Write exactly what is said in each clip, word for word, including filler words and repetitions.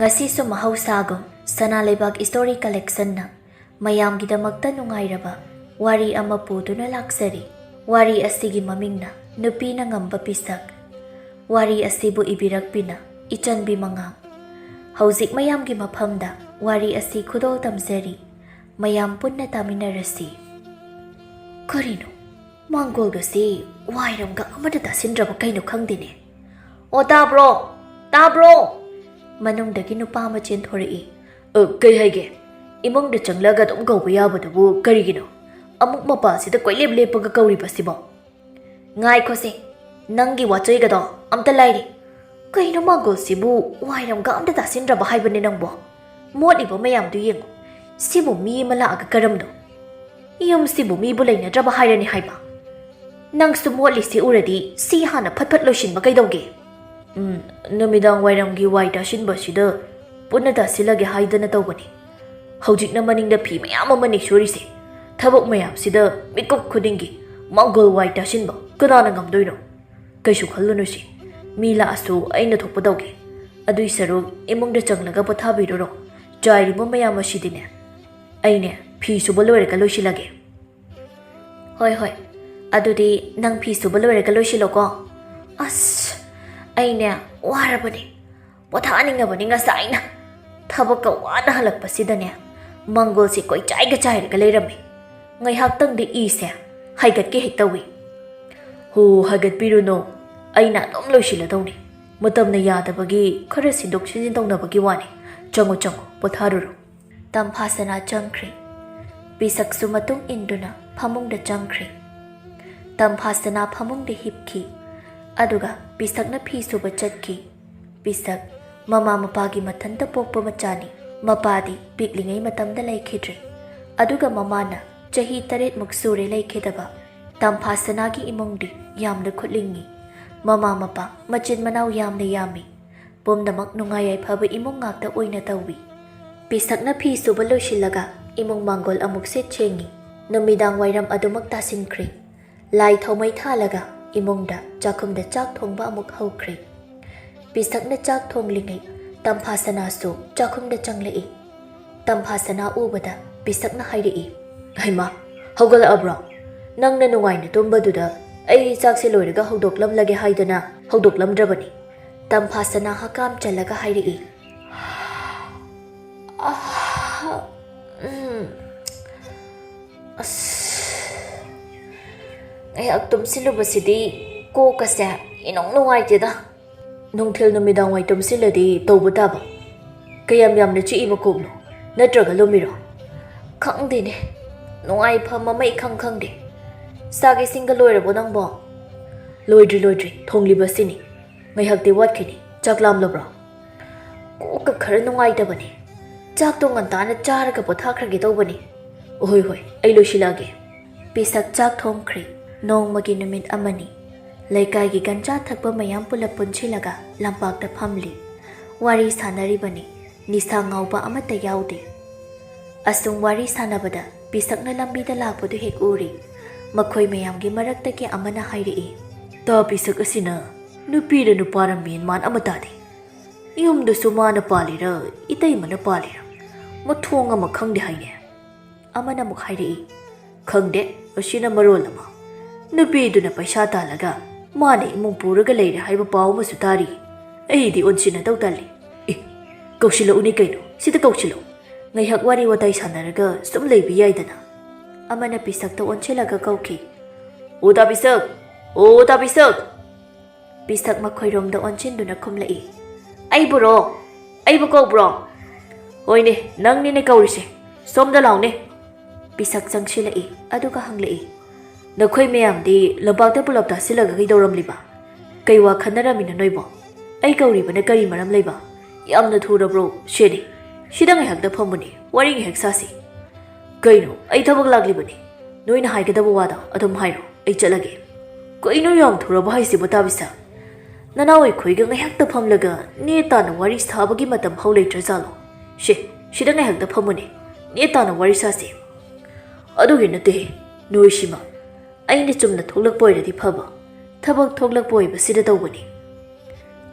ꯉꯁꯤꯁꯨ ꯃꯍꯧꯁꯥꯒꯨꯝ ꯁꯅꯥ ꯂꯩꯕꯥꯛ ꯏꯁꯇꯣꯔꯤ ꯀꯂꯦꯛꯁꯟꯅ ꯃꯌꯥꯝꯒꯤꯗꯃꯛꯇ ꯅꯨꯡꯉꯥꯏꯔꯕ ꯋꯥꯔꯤ ꯑꯃ ꯄꯨꯗꯨꯅ ꯂꯥꯛꯆꯔꯤ꯫ ꯋꯥꯔꯤ ꯑꯁꯤꯒꯤ ꯃꯃꯤꯡꯅ ꯅꯨꯄꯤꯅ ꯉꯝꯕ ꯄꯤꯁꯛ꯫ ꯋꯥꯔꯤ ꯑꯁꯤꯕꯨ ꯏꯕꯤꯔꯛꯄꯤꯅ ꯏꯆꯟꯕꯤ ꯃꯉꯥꯡ꯫ ꯍꯧꯖꯤꯛ ꯃꯌꯥꯝꯒꯤ ꯃꯐꯝꯗ ꯋꯥꯔꯤ ꯑꯁꯤ ꯈꯨꯗꯣꯜ ꯇꯝꯖꯔꯤ꯫ ꯃꯌꯥꯝ ꯄꯨꯟꯅ ꯇꯥꯃꯤꯟꯅꯔꯁꯤ꯫ ꯀꯔꯤꯅꯣ? ꯃꯥꯡꯒꯣꯜꯒꯁꯤ ꯋꯥꯏꯔꯝꯒ ꯑꯃꯠꯇ ꯇꯥꯁꯤꯟꯗ꯭ꯔꯕ ꯀꯩꯅꯣ ꯈꯪꯗꯦꯅꯦ꯫ "ꯑꯣ, ꯇꯥꯕ꯭ꯔꯣ? ꯇꯥꯕ꯭ꯔꯣ?" ꯃꯅꯨꯡꯗꯒꯤ ꯅꯨꯄꯥ ꯑꯃ ꯆꯦꯟꯊꯣꯔꯛꯏ꯫ "ꯑ, ꯀꯩ ꯍꯥꯏꯒꯦ? ꯏꯃꯨꯡꯗ ꯆꯪꯂꯒ ꯑꯗꯨꯝ ꯀꯧꯕ ꯌꯥꯕꯗꯨꯕꯨ ꯀꯔꯤꯒꯤꯅꯣ? ꯑꯃꯨꯛ ꯃꯄꯥꯁꯤꯗ ꯀꯣꯏꯂꯦꯞ ꯂꯦꯞꯄꯒ ꯀꯧꯔꯤꯕꯁꯤꯕꯣ?" "ꯉꯥꯏꯈꯣꯁꯦ, ꯅꯪꯒꯤ ꯋꯥꯆꯣꯏꯒꯗꯣ ꯑꯝꯇ ꯂꯥꯏꯔꯤ꯫ ꯀꯩꯅꯣ ꯃꯥꯡꯒꯣꯜꯁꯤꯕꯨ ꯋꯥꯏꯔꯝꯒ ꯑꯝꯇ ꯇꯥꯁꯤꯟꯗ꯭ꯔꯕ ꯍꯥꯏꯕꯅꯦ ꯅꯪꯕꯣ? ꯃꯣꯠꯂꯤꯕ ꯃꯌꯥꯝꯗꯨ ꯌꯦꯡꯉꯨ꯫ ꯁꯤꯕꯨ ꯃꯤ ꯑꯃ ꯂꯥꯛꯑꯒ ꯀꯔꯝꯅꯣ?" "ꯌꯨꯝꯁꯤꯕꯨ ꯃꯤꯕꯨ ꯂꯩꯅꯗ꯭ꯔꯕ ꯍꯥꯏꯔꯅꯤ ꯍꯥꯏꯕ? ꯅꯪꯁꯨ ꯃꯣꯠꯂꯤꯁꯤ ꯎꯔꯗꯤ ꯁꯤ ꯍꯥꯟꯅ ꯐꯠ ꯐꯠ ꯂꯣꯏꯁꯤꯟꯕ ꯀꯩꯗꯧꯒꯦ?" "ꯎꯝ, ꯅꯨꯃꯤꯗꯥꯡ ꯋꯥꯏꯔꯝꯒꯤ ꯋꯥꯏ ꯇꯥꯁꯤꯟꯕꯁꯤꯗ ꯄꯨꯟꯅ ꯇꯥꯁꯤꯜꯂꯒꯦ ꯍꯥꯏꯗꯅ ꯇꯧꯕꯅꯤ꯫ ꯍꯧꯖꯤꯛꯅ ꯃꯅꯤꯡꯗ ꯐꯤ ꯃꯌꯥꯝ ꯑꯃ ꯅꯤꯛꯁꯨꯔꯤꯁꯦ꯫ ꯊꯕꯛ ꯃꯌꯥꯝꯁꯤꯗ ꯃꯤꯀꯨꯞ ꯈꯨꯗꯤꯡꯒꯤ ꯃꯥꯡꯒꯣꯜ ꯋꯥꯏ ꯇꯥꯁꯤꯟꯕ ꯀꯅꯥꯅ ꯉꯝꯗꯣꯏꯅꯣ? ꯀꯩꯁꯨ ꯈꯜꯂꯨꯅꯨꯁꯤ, ꯃꯤ ꯂꯥꯛꯑꯁꯨ ꯑꯩꯅ ꯊꯣꯛꯄ ꯇꯧꯒꯦ꯫ ꯑꯗꯨꯏ ꯁꯔꯨꯛ ꯏꯃꯨꯡꯗ ꯆꯪꯂꯒ ꯄꯣꯊꯥꯕꯤꯔꯨꯔꯣ꯫ ꯆꯥꯏꯔꯤꯕ ꯃꯌꯥꯝ ꯑꯁꯤꯗꯤꯅꯦ, ꯑꯩꯅꯦ ꯐꯤ ꯁꯨꯕ ꯂꯣꯏꯔꯒ ꯂꯣꯏꯁꯤꯜꯂꯒꯦ꯫" "ꯍꯣꯏ, ꯍꯣꯏ, ꯑꯗꯨꯗꯤ ꯅꯪ ꯐꯤ ꯁꯨꯕ ꯂꯣꯏꯔꯒ ꯂꯣꯏꯁꯤꯜꯂꯣꯀꯣ꯫" "ꯑꯁ, ꯑꯩꯅꯦ ꯋꯥꯔꯕꯅꯦ, ꯄꯣꯊꯥꯅꯤꯡꯉꯕꯅꯤ ꯉꯁꯥꯏꯅ꯫ ꯊꯕꯛꯀ ꯋꯥꯅ ꯍꯜꯂꯛꯄꯁꯤꯗꯅꯦ, ꯃꯪꯒꯣꯜꯁꯦ ꯀꯣꯏꯆꯥꯏꯒ ꯆꯥꯏꯔꯒ ꯂꯩꯔꯝꯃꯦ꯫ ꯉꯥꯏꯍꯥꯛꯇꯪꯗꯤ ꯏꯁꯦ ꯍꯥꯏꯒꯠꯀꯦ ꯍꯦꯛ ꯇꯧꯏ꯫" "ꯍꯣ, ꯍꯥꯏꯒꯠꯄꯤꯔꯨꯅꯨ, ꯑꯩꯅ ꯑꯗꯨꯝ ꯂꯣꯏꯁꯤꯜꯂꯗꯧꯅꯤ꯫ ꯃꯇꯝꯅ ꯌꯥꯗꯕꯒꯤ ꯈꯔ ꯁꯤꯟꯗꯣꯛ ꯁꯤꯟꯖꯤꯟ ꯇꯧꯅꯕꯒꯤ ꯋꯥꯅꯤ꯫ ꯆꯪꯉꯣ, ꯆꯪꯉꯣ, ꯄꯣꯊꯥꯔꯨꯔꯣ꯫" ꯇꯝꯐꯥꯁꯅꯥ ꯆꯪꯈ꯭ꯔꯦ꯫ ꯄꯤꯁꯛꯁꯨ ꯃꯇꯨꯡ ꯏꯟꯗꯨꯅ ꯐꯃꯨꯡꯗ ꯆꯪꯈ꯭ꯔꯦ꯫ ꯇꯝꯐꯥꯁꯅꯥ ꯐꯃꯨꯡꯗ ꯍꯤꯞꯈꯤ, ꯑꯗꯨꯒ ꯄꯤꯁꯛꯅ ꯐꯤ ꯁꯨꯕ ꯆꯠꯈꯤ꯫ ꯄꯤꯁꯛ ꯃꯃꯥ ꯃꯄꯥꯒꯤ ꯃꯊꯟꯇ ꯄꯣꯛꯄ ꯃꯆꯥꯅꯤ꯫ ꯃꯄꯥꯗꯤ ꯄꯤꯛꯂꯤꯉꯩ ꯃꯇꯝꯗ ꯂꯩꯈꯤꯗ꯭ꯔꯦ, ꯑꯗꯨꯒ ꯃꯃꯥꯅ ꯆꯍꯤ ꯇꯔꯦꯠꯃꯨꯛ ꯁꯨꯔꯦ ꯂꯩꯈꯤꯗꯕ꯫ ꯇꯝꯐꯥꯁꯅꯥꯒꯤ ꯏꯃꯨꯡꯗꯤ ꯌꯥꯝꯅ ꯈꯨꯠꯂꯤꯡꯉꯤ꯫ ꯃꯃꯥ ꯃꯄꯥ ꯃꯆꯤꯟ ꯃꯅꯥꯎ ꯌꯥꯝꯅ ꯌꯥꯝꯃꯤ꯫ ꯄꯨꯝꯅꯃꯛ ꯅꯨꯡꯉꯥꯏ ꯌꯥꯏꯐꯕ ꯏꯃꯨꯡ ꯉꯥꯛꯇ ꯑꯣꯏꯅ ꯇꯧꯏ꯫ ꯄꯤꯁꯛꯅ ꯐꯤ ꯁꯨꯕ ꯂꯣꯏꯁꯤꯜꯂꯒ ꯏꯃꯨꯡ ꯃꯥꯡꯒꯣꯜ ꯑꯃꯨꯛ ꯁꯤꯠ ꯁꯦꯡꯉꯤ꯫ ꯅꯨꯃꯤꯗꯥꯡ ꯋꯥꯏꯔꯝ ꯑꯗꯨꯃꯛ ꯇꯥꯁꯤꯟꯈ꯭ꯔꯦ꯫ ꯂꯥꯏ ꯊꯥꯎꯃꯩ ꯊꯥꯜꯂꯒ ꯏꯃꯨꯡꯗ ꯆꯥꯛꯈꯨꯝꯗ ꯆꯥꯛ ꯊꯣꯡꯕ ꯑꯃꯨꯛ ꯍꯧꯈ꯭ꯔꯦ꯫ ꯄꯤꯁꯛꯅ ꯆꯥꯛ ꯊꯣꯡꯂꯤꯉꯩ ꯇꯝꯐꯥ ꯁꯅꯥꯁꯨ ꯆꯥꯛꯈꯨꯝꯗ ꯆꯪꯂꯛꯏ꯫ ꯇꯝꯐꯥ ꯁꯅꯥ ꯎꯕꯗ ꯄꯤꯁꯛꯅ ꯍꯥꯏꯔꯛꯏ, "ꯍꯩꯃꯥ, ꯍꯧꯒꯠꯂꯛꯑꯕ꯭ꯔꯣ? ꯅꯪꯅ ꯅꯨꯡꯉꯥꯏꯅ ꯇꯨꯝꯕꯗꯨꯗ ꯑꯩ ꯆꯥꯛꯁꯦ ꯂꯣꯏꯔꯒ ꯍꯧꯗꯣꯛꯂꯝꯂꯒꯦ ꯍꯥꯏꯗꯅ ꯍꯧꯗꯣꯛꯂꯝꯗ꯭ꯔꯕꯅꯤ꯫" ꯇꯝꯐꯥ ꯁꯅꯥ ꯍꯀꯥꯝ ꯆꯜꯂꯒ ꯍꯥꯏꯔꯛꯏ, "ꯑꯥ, ꯎꯝ, ꯑꯁ, ꯉꯥꯏꯍꯥꯛ ꯇꯨꯝꯁꯤꯜꯂꯨꯕꯁꯤꯗꯤ ꯀꯣꯛꯀꯁꯦ ꯏꯅꯨꯡ ꯅꯨꯡꯉꯥꯏꯇꯦꯗ꯫ ꯅꯨꯡꯊꯤꯜ ꯅꯨꯃꯤꯗꯥꯡ ꯋꯥꯏ ꯇꯨꯝꯁꯤꯜꯂꯗꯤ ꯇꯧꯕ ꯇꯥꯕ꯫ ꯀꯌꯥꯝ ꯌꯥꯝꯅ ꯆꯤꯛꯏꯕ ꯀꯣꯛꯅꯣ? ꯅꯠꯇ꯭ꯔꯒ ꯂꯨꯝꯃꯤꯔꯣ? ꯈꯪꯗꯦꯅꯦ, ꯅꯨꯡꯉꯥꯏꯐꯝ ꯑꯃ ꯏꯈꯪ ꯈꯪꯗꯦ꯫ ꯆꯥꯛ ꯏꯁꯤꯡꯒ ꯂꯣꯏꯔꯕꯣ ꯅꯪꯕꯣ?" "ꯂꯣꯏꯗ꯭ꯔꯤ, ꯂꯣꯏꯗ꯭ꯔꯤ, ꯊꯣꯡꯂꯤꯕꯁꯤꯅꯤ꯫ ꯉꯥꯏꯍꯥꯛꯇꯤ ꯋꯥꯠꯈꯤꯅꯤ꯫ ꯆꯥꯛ ꯂꯥꯝꯂꯕ꯭ꯔꯣ?" "ꯀꯣꯛꯀ ꯈꯔ ꯅꯨꯡꯉꯥꯏꯇꯕꯅꯦ꯫ ꯆꯥꯛꯇꯣ ꯉꯟꯇꯥꯅ ꯆꯥꯔꯒ ꯄꯣꯊꯥꯈ꯭ꯔꯒꯦ ꯇꯧꯕꯅꯤ꯫" "ꯍꯣꯏ, ꯍꯣꯏ, ꯑꯩ ꯂꯣꯏꯁꯤꯜꯂꯛꯑꯒꯦ꯫" ꯄꯤꯁꯛ ꯆꯥꯛ ꯊꯣꯡꯈ꯭ꯔꯦ꯫ ꯅꯣꯡꯃꯒꯤ ꯅꯨꯃꯤꯠ ꯑꯃꯅꯤ꯫ ꯂꯩꯀꯥꯏꯒꯤ ꯒꯟꯖꯥ ꯊꯛꯄ ꯃꯌꯥꯝ ꯄꯨꯂꯞ ꯄꯨꯟꯁꯤꯜꯂꯒ ꯂꯝꯄꯥꯛꯇ ꯐꯝꯂꯤ꯫ ꯋꯥꯔꯤ ꯁꯥꯟꯅꯔꯤꯕꯅꯤ꯫ ꯅꯤꯁꯥ ꯉꯥꯎꯕ ꯑꯃꯠꯇ ꯌꯥꯎꯗꯦ꯫ ꯑꯁꯨꯝ ꯋꯥꯔꯤ ꯁꯥꯟꯅꯕꯗ ꯄꯤꯁꯛꯅ ꯂꯝꯕꯤꯗ ꯂꯥꯛꯄꯗꯨ ꯍꯦꯛ ꯎꯔꯤ꯫ ꯃꯈꯣꯏ ꯃꯌꯥꯝꯒꯤ ꯃꯔꯛꯇꯒꯤ ꯑꯃꯅ ꯍꯥꯏꯔꯛꯏ, "ꯇꯥ ꯄꯤꯁꯛ ꯑꯁꯤꯅ ꯅꯨꯄꯤꯔ ꯅꯨꯄꯥꯔ ꯃꯦꯟ ꯃꯥꯟ ꯑꯃ ꯇꯥꯗꯦ꯫ ꯌꯨꯝꯗꯁꯨ ꯃꯥꯅ ꯄꯥꯜꯂꯤꯔ ꯏꯇꯩꯃꯅ ꯄꯥꯜꯂꯤꯔ ꯃꯊꯣꯡ ꯑꯃ ꯈꯪꯗꯦ ꯍꯥꯏꯅꯦ꯫" ꯑꯃꯅ ꯑꯃꯨꯛ ꯍꯥꯏꯔꯛꯏ, "ꯈꯪꯗꯦ, ꯑꯁꯤꯅ ꯃꯔꯣꯜ ꯑꯃ꯫ ꯅꯨꯄꯤꯗꯨꯅ ꯄꯩꯁꯥ ꯇꯥꯜꯂꯒ ꯃꯥꯅ ꯏꯃꯨꯡ ꯄꯨꯔꯒ ꯂꯩꯔꯦ ꯍꯥꯏꯕ ꯄꯥꯎ ꯑꯃꯁꯨ ꯇꯥꯔꯤ꯫ ꯑꯩꯗꯤ ꯑꯣꯟꯁꯤꯟꯅꯗꯧ ꯇꯜꯂꯤ꯫ ꯑꯦ, ꯀꯧꯁꯤꯜꯂꯛꯎꯅꯦ ꯀꯩꯅꯣ, ꯁꯤꯗ ꯀꯧꯁꯤꯜꯂꯛꯎ꯫ ꯉꯥꯏꯍꯥꯛ ꯋꯥꯔꯤ ꯋꯥꯇꯥꯏ ꯁꯥꯟꯅꯔꯒ ꯁꯨꯝ ꯂꯩꯕ ꯌꯥꯏꯗꯅ꯫" ꯑꯃꯅ ꯄꯤꯁꯛꯇ ꯑꯣꯟꯁꯤꯜꯂꯒ ꯀꯧꯈꯤ, "ꯑꯣ ꯇꯥ ꯄꯤꯁꯛ, ꯑꯣ ꯇꯥ ꯄꯤꯁꯛ!" ꯄꯤꯁꯛ ꯃꯈꯣꯏꯔꯣꯝꯗ ꯑꯣꯟꯁꯤꯟꯗꯨꯅ ꯈꯨꯝꯂꯛꯏ, "ꯑꯩꯕꯨꯔꯣ? ꯑꯩꯕꯨ ꯀꯧꯕ꯭ꯔꯣ? ꯍꯣꯏꯅꯦ, ꯅꯪꯅꯤꯅꯦ ꯀꯧꯔꯤꯁꯦ꯫ ꯁꯣꯝꯗ ꯂꯥꯎꯅꯦ꯫" ꯄꯤꯁꯛ ꯆꯪꯁꯤꯜꯂꯛꯏ, ꯑꯗꯨꯒ ꯍꯪꯂꯛꯏ, "ꯅꯈꯣꯏ ꯃꯌꯥꯝꯗꯤ ꯂꯝꯄꯥꯛꯇ ꯄꯨꯂꯞ ꯇꯥꯁꯤꯜꯂꯒ ꯀꯩꯗꯧꯔꯝꯂꯤꯕ? ꯀꯩ ꯋꯥ ꯈꯟꯅꯔꯝꯃꯤꯅꯣ ꯅꯣꯏꯕꯣ? ꯑꯩ ꯀꯧꯔꯤꯕꯅ ꯀꯔꯤ ꯃꯔꯝ ꯂꯩꯕ? ꯌꯥꯝꯅ ꯊꯨꯔꯕ꯭ꯔꯣ? ꯁꯦꯅꯦ, ꯁꯤꯗ ꯉꯥꯏꯍꯥꯛꯇ ꯐꯝꯃꯨꯅꯦ, ꯋꯥꯔꯤ ꯉꯥꯏꯍꯥꯛ ꯁꯥꯁꯤ꯫" "ꯀꯩꯅꯣ, ꯑꯩ ꯊꯕꯛ ꯂꯥꯛꯂꯤꯕꯅꯤ꯫ ꯅꯣꯏꯅ ꯍꯥꯏꯒꯗꯕ ꯋꯥꯗꯣ ꯑꯗꯨꯝ ꯍꯥꯏꯔꯣ, ꯑꯩ ꯆꯠꯂꯒꯦ꯫" "ꯀꯩꯅꯣ, ꯌꯥꯝ ꯊꯨꯔꯕ ꯍꯥꯏꯁꯤꯕꯣ, ꯇꯥ ꯄꯤꯁꯛ? ꯅꯅꯥꯎ ꯑꯩꯈꯣꯏꯒ ꯉꯥꯏꯍꯥꯛꯇ ꯐꯝꯂꯒ ꯅꯦ ꯇꯥꯅ ꯋꯥꯔꯤ ꯁꯥꯕꯒꯤ ꯃꯇꯝ ꯐꯥꯎ ꯂꯩꯇ꯭ꯔꯖꯥꯠꯂꯣ? ꯁꯦ, ꯁꯤꯗ ꯉꯥꯏꯍꯥꯛꯇ ꯐꯝꯃꯨꯅꯦ, ꯅꯦ ꯇꯥꯅ ꯋꯥꯔꯤ ꯁꯥꯁꯦ꯫" "ꯑꯗꯨꯒꯤ ꯅꯠꯇꯦꯍꯦ, ꯅꯣꯏꯁꯤꯃ꯫ ꯑꯩꯅ ꯆꯨꯝꯅ ꯊꯣꯛꯂꯛꯄ ꯑꯣꯏꯔꯗꯤ ꯐꯕ, ꯊꯕꯛ ꯊꯣꯛꯂꯛꯄ ꯑꯣꯏꯕꯁꯤꯗ ꯇꯧꯕꯅꯤ꯫"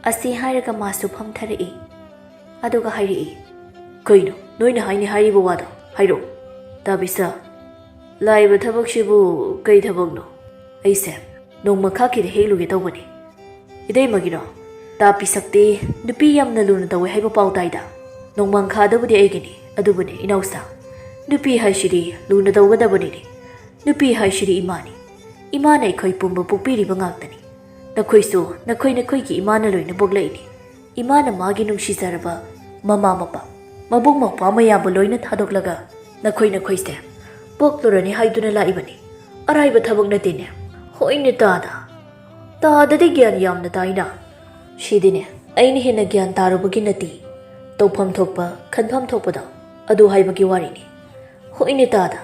ꯑꯁꯤ ꯍꯥꯏꯔꯒ ꯃꯥꯁꯨ ꯐꯝꯊꯔꯛꯏ꯫ ꯑꯗꯨꯒ ꯍꯥꯏꯔꯛꯏ, "ꯀꯩꯅꯣ ꯅꯣꯏꯅ ꯍꯥꯏꯅꯤ ꯍꯥꯏꯔꯤꯕ ꯋꯥꯗꯣ? ꯍꯥꯏꯔꯛꯑꯣ, ꯇꯥꯕꯤꯁꯥ꯫ ꯂꯥꯛꯏꯕ ꯊꯕꯛꯁꯤꯕꯨ ꯀꯩ ꯊꯕꯛꯅꯣ? ꯑꯩꯁꯦ ꯅꯣꯡꯃ ꯈꯥꯛꯀꯤꯗ ꯍꯦꯛꯂꯨꯒꯦ ꯇꯧꯕꯅꯤ꯫" "ꯏꯇꯩꯃꯒꯤꯔꯣ? ꯇꯥ ꯄꯤꯁꯛꯇꯤ ꯅꯨꯄꯤ ꯌꯥꯝꯅ ꯂꯨꯅ ꯇꯧꯋꯦ ꯍꯥꯏꯕ ꯄꯥꯎ ꯇꯥꯏꯗ꯫ ꯅꯣꯡꯃꯥꯡꯈꯥꯗꯕꯨꯗꯤ ꯑꯩꯒꯤꯅꯤ, ꯑꯗꯨꯕꯨꯅꯦ ꯏꯅꯥꯎꯁꯥ, ꯅꯨꯄꯤ ꯍꯥꯏꯁꯤꯗꯤ ꯂꯨꯅ ꯇꯧꯒꯗꯕꯅꯤꯅꯦ꯫ ꯅꯨꯄꯤ ꯍꯥꯏꯁꯤꯗꯤ ꯏꯃꯥꯅꯤ꯫ ꯏꯃꯥꯅ ꯑꯩꯈꯣꯏ ꯄꯨꯝꯕ ꯄꯣꯛꯄꯤꯔꯤꯕ ꯉꯥꯛꯇꯅꯤ꯫ ꯅꯈꯣꯏꯁꯨ ꯅꯈꯣꯏ ꯅꯈꯣꯏꯒꯤ ꯏꯃꯥꯅ ꯂꯣꯏꯅ ꯄꯣꯛꯂꯛꯏꯅꯤ꯫ ꯏꯃꯥꯅ ꯃꯥꯒꯤ ꯅꯨꯡꯁꯤꯖꯔꯕ ꯃꯃꯥ ꯃꯄꯥ, ꯃꯕꯨꯡ ꯃꯧꯄ꯭ꯋꯥ ꯃꯌꯥꯝꯕꯨ ꯂꯣꯏꯅ ꯊꯥꯗꯣꯛꯂꯒ ꯅꯈꯣꯏ ꯅꯈꯣꯏꯁꯦ ꯄꯣꯛꯂꯨꯔꯅꯤ ꯍꯥꯏꯗꯨꯅ ꯂꯥꯛꯏꯕꯅꯤ꯫ ꯑꯔꯥꯏꯕ ꯊꯕꯛ ꯅꯠꯇꯦꯅꯦ꯫ ꯍꯣꯏꯅꯦ ꯇꯥꯗ, ꯇꯥꯗꯗꯤ ꯒ꯭ꯌꯥꯟ ꯌꯥꯝꯅ ꯇꯥꯏꯅ꯫ ꯁꯤꯗꯤꯅꯦ, ꯑꯩꯅ ꯍꯦꯟꯅ ꯒ꯭ꯌꯥꯟ ꯇꯥꯔꯨꯕꯒꯤ ꯅꯠꯇꯦ꯫ ꯇꯧꯐꯝ ꯊꯣꯛꯄ, ꯈꯟꯐꯝ ꯊꯣꯛꯄꯗꯣ ꯑꯗꯨ ꯍꯥꯏꯕꯒꯤ ꯋꯥꯔꯤꯅꯤ꯫ ꯍꯣꯏꯅꯦ ꯇꯥꯗ,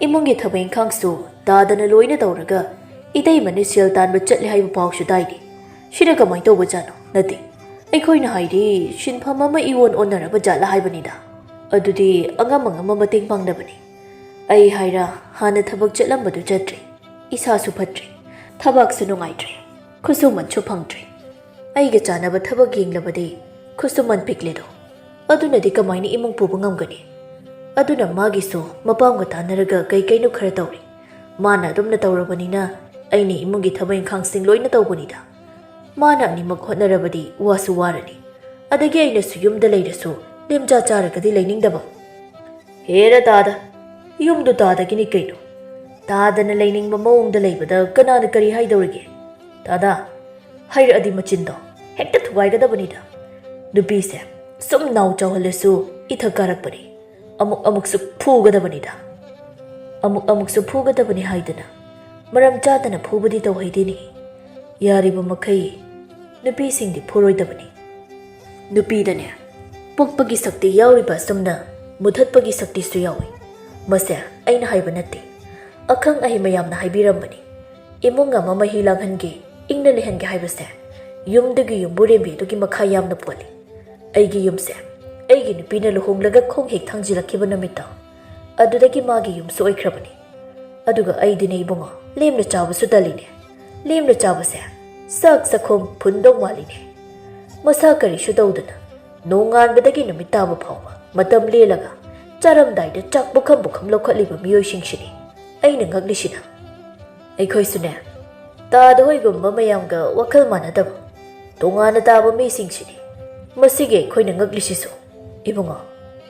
ꯏꯃꯨꯡꯒꯤ ꯊꯕꯛ ꯏꯪꯈꯥꯡꯁꯨ ꯇꯥꯗꯅ ꯂꯣꯏꯅ ꯇꯧꯔꯒ ꯏꯇꯩꯃꯅ ꯁꯦꯜ ꯇꯥꯟꯕ ꯆꯠꯂꯦ ꯍꯥꯏꯕ ꯄꯥꯎꯁꯨ ꯇꯥꯏꯅꯦ꯫ ꯁꯤꯅ ꯀꯃꯥꯏꯅ ꯇꯧꯕꯖꯥꯠꯅꯣ? ꯅꯠꯇꯦ, ꯑꯩꯈꯣꯏꯅ ꯍꯥꯏꯗꯤ ꯁꯤꯟꯐꯝ ꯑꯃ ꯏꯑꯣꯟ ꯑꯣꯟꯅꯔꯕ ꯖꯥꯠꯂ ꯍꯥꯏꯕꯅꯤꯗ꯫ ꯑꯗꯨꯗꯤ ꯑꯉꯝ ꯑꯉꯝꯕ ꯃꯇꯦꯡ ꯄꯥꯡꯅꯕꯅꯤ꯫ ꯑꯩ ꯍꯥꯏꯔ ꯍꯥꯟꯅ ꯊꯕꯛ ꯆꯠꯂꯝꯕꯗꯨ ꯆꯠꯇ꯭ꯔꯦ꯫ ꯏꯁꯥꯁꯨ ꯐꯠꯇ꯭ꯔꯦ, ꯊꯕꯛꯁꯨ ꯅꯨꯡꯉꯥꯏꯇ꯭ꯔꯦ, ꯈꯨꯠꯁꯨꯃꯟꯁꯨ ꯐꯪꯗ꯭ꯔꯦ꯫ ꯑꯩꯒ ꯆꯥꯟꯅꯕ ꯊꯕꯛ ꯌꯦꯡꯂꯕꯗꯤ ꯈꯨꯠꯁꯨꯃꯟ ꯄꯤꯛꯂꯦꯗꯣ꯫ ꯑꯗꯨꯅꯗꯤ ꯀꯃꯥꯏꯅ ꯏꯃꯨꯡ ꯄꯨꯕ ꯉꯝꯒꯅꯤ? ꯑꯗꯨꯅ ꯃꯥꯒꯤꯁꯨ ꯃꯄꯥꯝꯒ ꯇꯥꯟꯅꯔꯒ ꯀꯩ ꯀꯩꯅꯣ ꯈꯔ ꯇꯧꯔꯤ꯫ ꯃꯥꯅ ꯑꯗꯨꯝꯅ ꯇꯧꯔꯕꯅꯤꯅ ꯑꯩꯅ ꯏꯃꯨꯡꯒꯤ ꯊꯕꯛ ꯏꯪꯈꯥꯡꯁꯤꯡ ꯂꯣꯏꯅ ꯇꯧꯕꯅꯤꯗ꯫ ꯃꯥꯅ ꯑꯅꯤꯃꯛ ꯍꯣꯠꯅꯔꯕꯗꯤ ꯋꯥꯁꯨ ꯋꯥꯔꯅꯤ꯫ ꯑꯗꯒꯤ ꯑꯩꯅꯁꯨ ꯌꯨꯝꯗ ꯂꯩꯔꯁꯨ ꯂꯦꯝꯖꯥ ꯆꯥꯔꯒꯗꯤ ꯂꯩꯅꯤꯡꯗꯕ꯫ ꯍꯦꯔ ꯇꯥꯗ, ꯌꯨꯝꯗꯨ ꯇꯥꯗꯒꯤꯅꯤ ꯀꯩꯅꯣ꯫ ꯇꯥꯗꯅ ꯂꯩꯅꯤꯡꯕ ꯃꯑꯣꯡꯗ ꯂꯩꯕꯗ ꯀꯅꯥꯅ ꯀꯔꯤ ꯍꯥꯏꯗꯧꯔꯤꯒꯦ? ꯇꯥꯗ, ꯍꯥꯏꯔꯛꯑꯗꯤ ꯃꯆꯤꯟꯗꯣ ꯍꯦꯛꯇ ꯊꯨꯒꯥꯏꯒꯗꯕꯅꯤꯗ꯫ ꯅꯨꯄꯤꯁꯦ ꯁꯨꯝ ꯅꯥꯎ ꯆꯥꯎꯍꯜꯂꯁꯨ ꯏꯊꯛ ꯀꯥꯔꯛꯄꯅꯤ꯫ ꯑꯃꯨꯛ ꯑꯃꯨꯛꯁꯨ ꯐꯨꯒꯗꯕꯅꯤꯗ꯫ ꯑꯃꯨꯛ ꯑꯃꯨꯛꯁꯨ ꯐꯨꯒꯗꯕꯅꯤ ꯍꯥꯏꯗꯅ ꯃꯔꯝ ꯆꯥꯗꯅ ꯐꯨꯕꯗꯤ ꯇꯧꯍꯩꯗꯦꯅꯦ꯫ ꯌꯥꯔꯤꯕ ꯃꯈꯩ ꯅꯨꯄꯤꯁꯤꯡꯗꯤ ꯐꯨꯔꯣꯏꯗꯕꯅꯤ꯫ ꯅꯨꯄꯤꯗꯅꯦ, ꯄꯣꯛꯄꯒꯤ ꯁꯛꯇꯤ ꯌꯥꯎꯔꯤꯕ ꯑꯁꯨꯝꯅ ꯃꯨꯊꯠꯄꯒꯤ ꯁꯛꯇꯤꯁꯨ ꯌꯥꯎꯏ꯫ ꯃꯁꯦ ꯑꯩꯅ ꯍꯥꯏꯕ ꯅꯠꯇꯦ, ꯑꯈꯪ ꯑꯍꯩ ꯃꯌꯥꯝꯅ ꯍꯥꯏꯕꯤꯔꯝꯕꯅꯤ꯫ ꯏꯃꯨꯡ ꯑꯃ ꯃꯍꯤ ꯂꯥꯡꯍꯟꯒꯦ, ꯏꯪꯅ ꯂꯩꯍꯟꯒꯦ ꯍꯥꯏꯕꯁꯦ ꯌꯨꯝꯗꯨꯒꯤ ꯌꯨꯝꯕꯨꯔꯦꯝꯕꯤ ꯑꯗꯨꯒꯤ ꯃꯈꯥ ꯌꯥꯝꯅ ꯄꯣꯜꯂꯤ꯫ ꯑꯩꯒꯤ ꯌꯨꯝꯁꯦ ꯑꯩꯒꯤ ꯅꯨꯄꯤꯅ ꯂꯨꯍꯣꯡꯂꯒ ꯈꯣꯡ ꯍꯦꯛ ꯊꯥꯡꯖꯤꯜꯂꯛꯈꯤꯕ ꯅꯨꯃꯤꯠꯇꯣ, ꯑꯗꯨꯗꯒꯤ ꯃꯥꯒꯤ ꯌꯨꯝꯁꯨ ꯑꯣꯏꯈ꯭ꯔꯕꯅꯤ꯫ ꯑꯗꯨꯒ ꯑꯩꯗꯤꯅꯦ ꯏꯕꯨꯡꯉꯣ, ꯂꯦꯝꯅ ꯆꯥꯕꯁꯨ ꯇꯜꯂꯤꯅꯦ꯫ ꯂꯦꯝꯅ ꯆꯥꯕꯁꯦ ꯆꯥꯛ ꯆꯥꯛꯈꯣꯝ ꯐꯨꯟꯗꯧ ꯃꯥꯜꯂꯤꯅꯦ꯫ ꯃꯁꯥ ꯀꯔꯤꯁꯨ ꯇꯧꯗꯅ ꯅꯣꯡꯉꯥꯟꯕꯗꯒꯤ ꯅꯨꯃꯤꯠ ꯇꯥꯕ ꯐꯥꯎꯕ ꯃꯇꯝ ꯂꯦꯜꯂꯒ ꯆꯥꯔꯝꯗꯥꯏꯗ ꯆꯥꯛ ꯄꯨꯈꯝ ꯄꯨꯈꯝ ꯂꯧꯈꯠꯂꯤꯕ ꯃꯤꯑꯣꯏꯁꯤꯡꯁꯤꯅꯤ ꯑꯩꯅ ꯉꯛꯂꯤꯁꯤꯅ꯫ ꯑꯩꯈꯣꯏꯁꯨꯅꯦ, ꯇꯥꯗ ꯍꯣꯏꯒꯨꯝꯕ ꯃꯌꯥꯝꯒ ꯋꯥꯈꯜ ꯃꯥꯟꯅꯗꯕ ꯇꯣꯉꯥꯟꯅ ꯇꯥꯕ ꯃꯤꯁꯤꯡꯁꯤꯅꯤ ꯃꯁꯤꯒꯤ ꯑꯩꯈꯣꯏꯅ ꯉꯛꯂꯤꯁꯤꯁꯨ꯫ ꯏꯕꯨꯡꯉꯣ,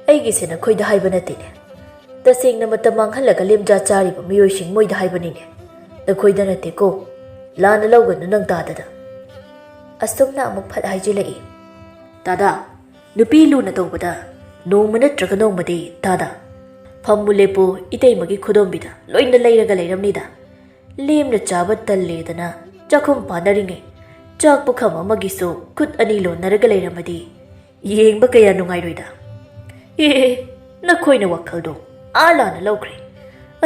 ꯑꯩꯒꯤꯁꯦ ꯅꯈꯣꯏꯗ ꯍꯥꯏꯕ ꯅꯠꯇꯦꯅꯦ꯫ ꯇꯁꯦꯡꯅ ꯃꯇꯝ ꯃꯥꯡꯍꯜꯂꯒ ꯂꯦꯝꯖꯥ ꯆꯥꯔꯤꯕ ꯃꯤꯑꯣꯏꯁꯤꯡ ꯃꯣꯏꯗ ꯍꯥꯏꯕꯅꯤꯅꯦ꯫ ꯅꯈꯣꯏꯗ ꯅꯠꯇꯦꯀꯣ꯫ ꯂꯥꯟꯅ ꯂꯧꯒꯅꯨ ꯅꯪ ꯇꯥꯗꯗ꯫ ꯑꯁꯨꯝꯅ ꯑꯃꯨꯛ ꯐꯠ ꯍꯥꯏꯖꯤꯜꯂꯛꯏ꯫ ꯇꯥꯗ, ꯅꯨꯄꯤ ꯂꯨꯅ ꯇꯧꯕꯗ ꯅꯣꯡꯃ ꯅꯠꯇ꯭ꯔꯒ ꯅꯣꯡꯃꯗꯤ ꯇꯥꯗ꯫ ꯐꯝꯃꯨ ꯂꯦꯞꯄꯨ, ꯏꯇꯩꯃꯒꯤ ꯈꯨꯗꯣꯝꯕꯤꯗ ꯂꯣꯏꯅ ꯂꯩꯔꯒ ꯂꯩꯔꯝꯅꯤꯗ꯫ ꯂꯦꯝꯅ ꯆꯥꯕ ꯇꯜꯂꯦꯗꯅ ꯆꯥꯛꯈꯨꯝ ꯄꯥꯟꯅꯔꯤꯉꯩ ꯆꯥꯛ ꯄꯨꯈꯝ ꯑꯃꯒꯤꯁꯨ ꯈꯨꯠ ꯑꯅꯤ ꯂꯣꯟꯅꯔꯒ ꯂꯩꯔꯝꯃꯗꯤ ꯌꯦꯡꯕ ꯀꯌꯥ ꯅꯨꯡꯉꯥꯏꯔꯣꯏꯗ꯫ ꯑꯦ, ꯅꯈꯣꯏꯅ ꯋꯥꯈꯜꯗꯣ ꯑꯥ ꯂꯥꯟꯅ ꯂꯧꯈ꯭ꯔꯦ꯫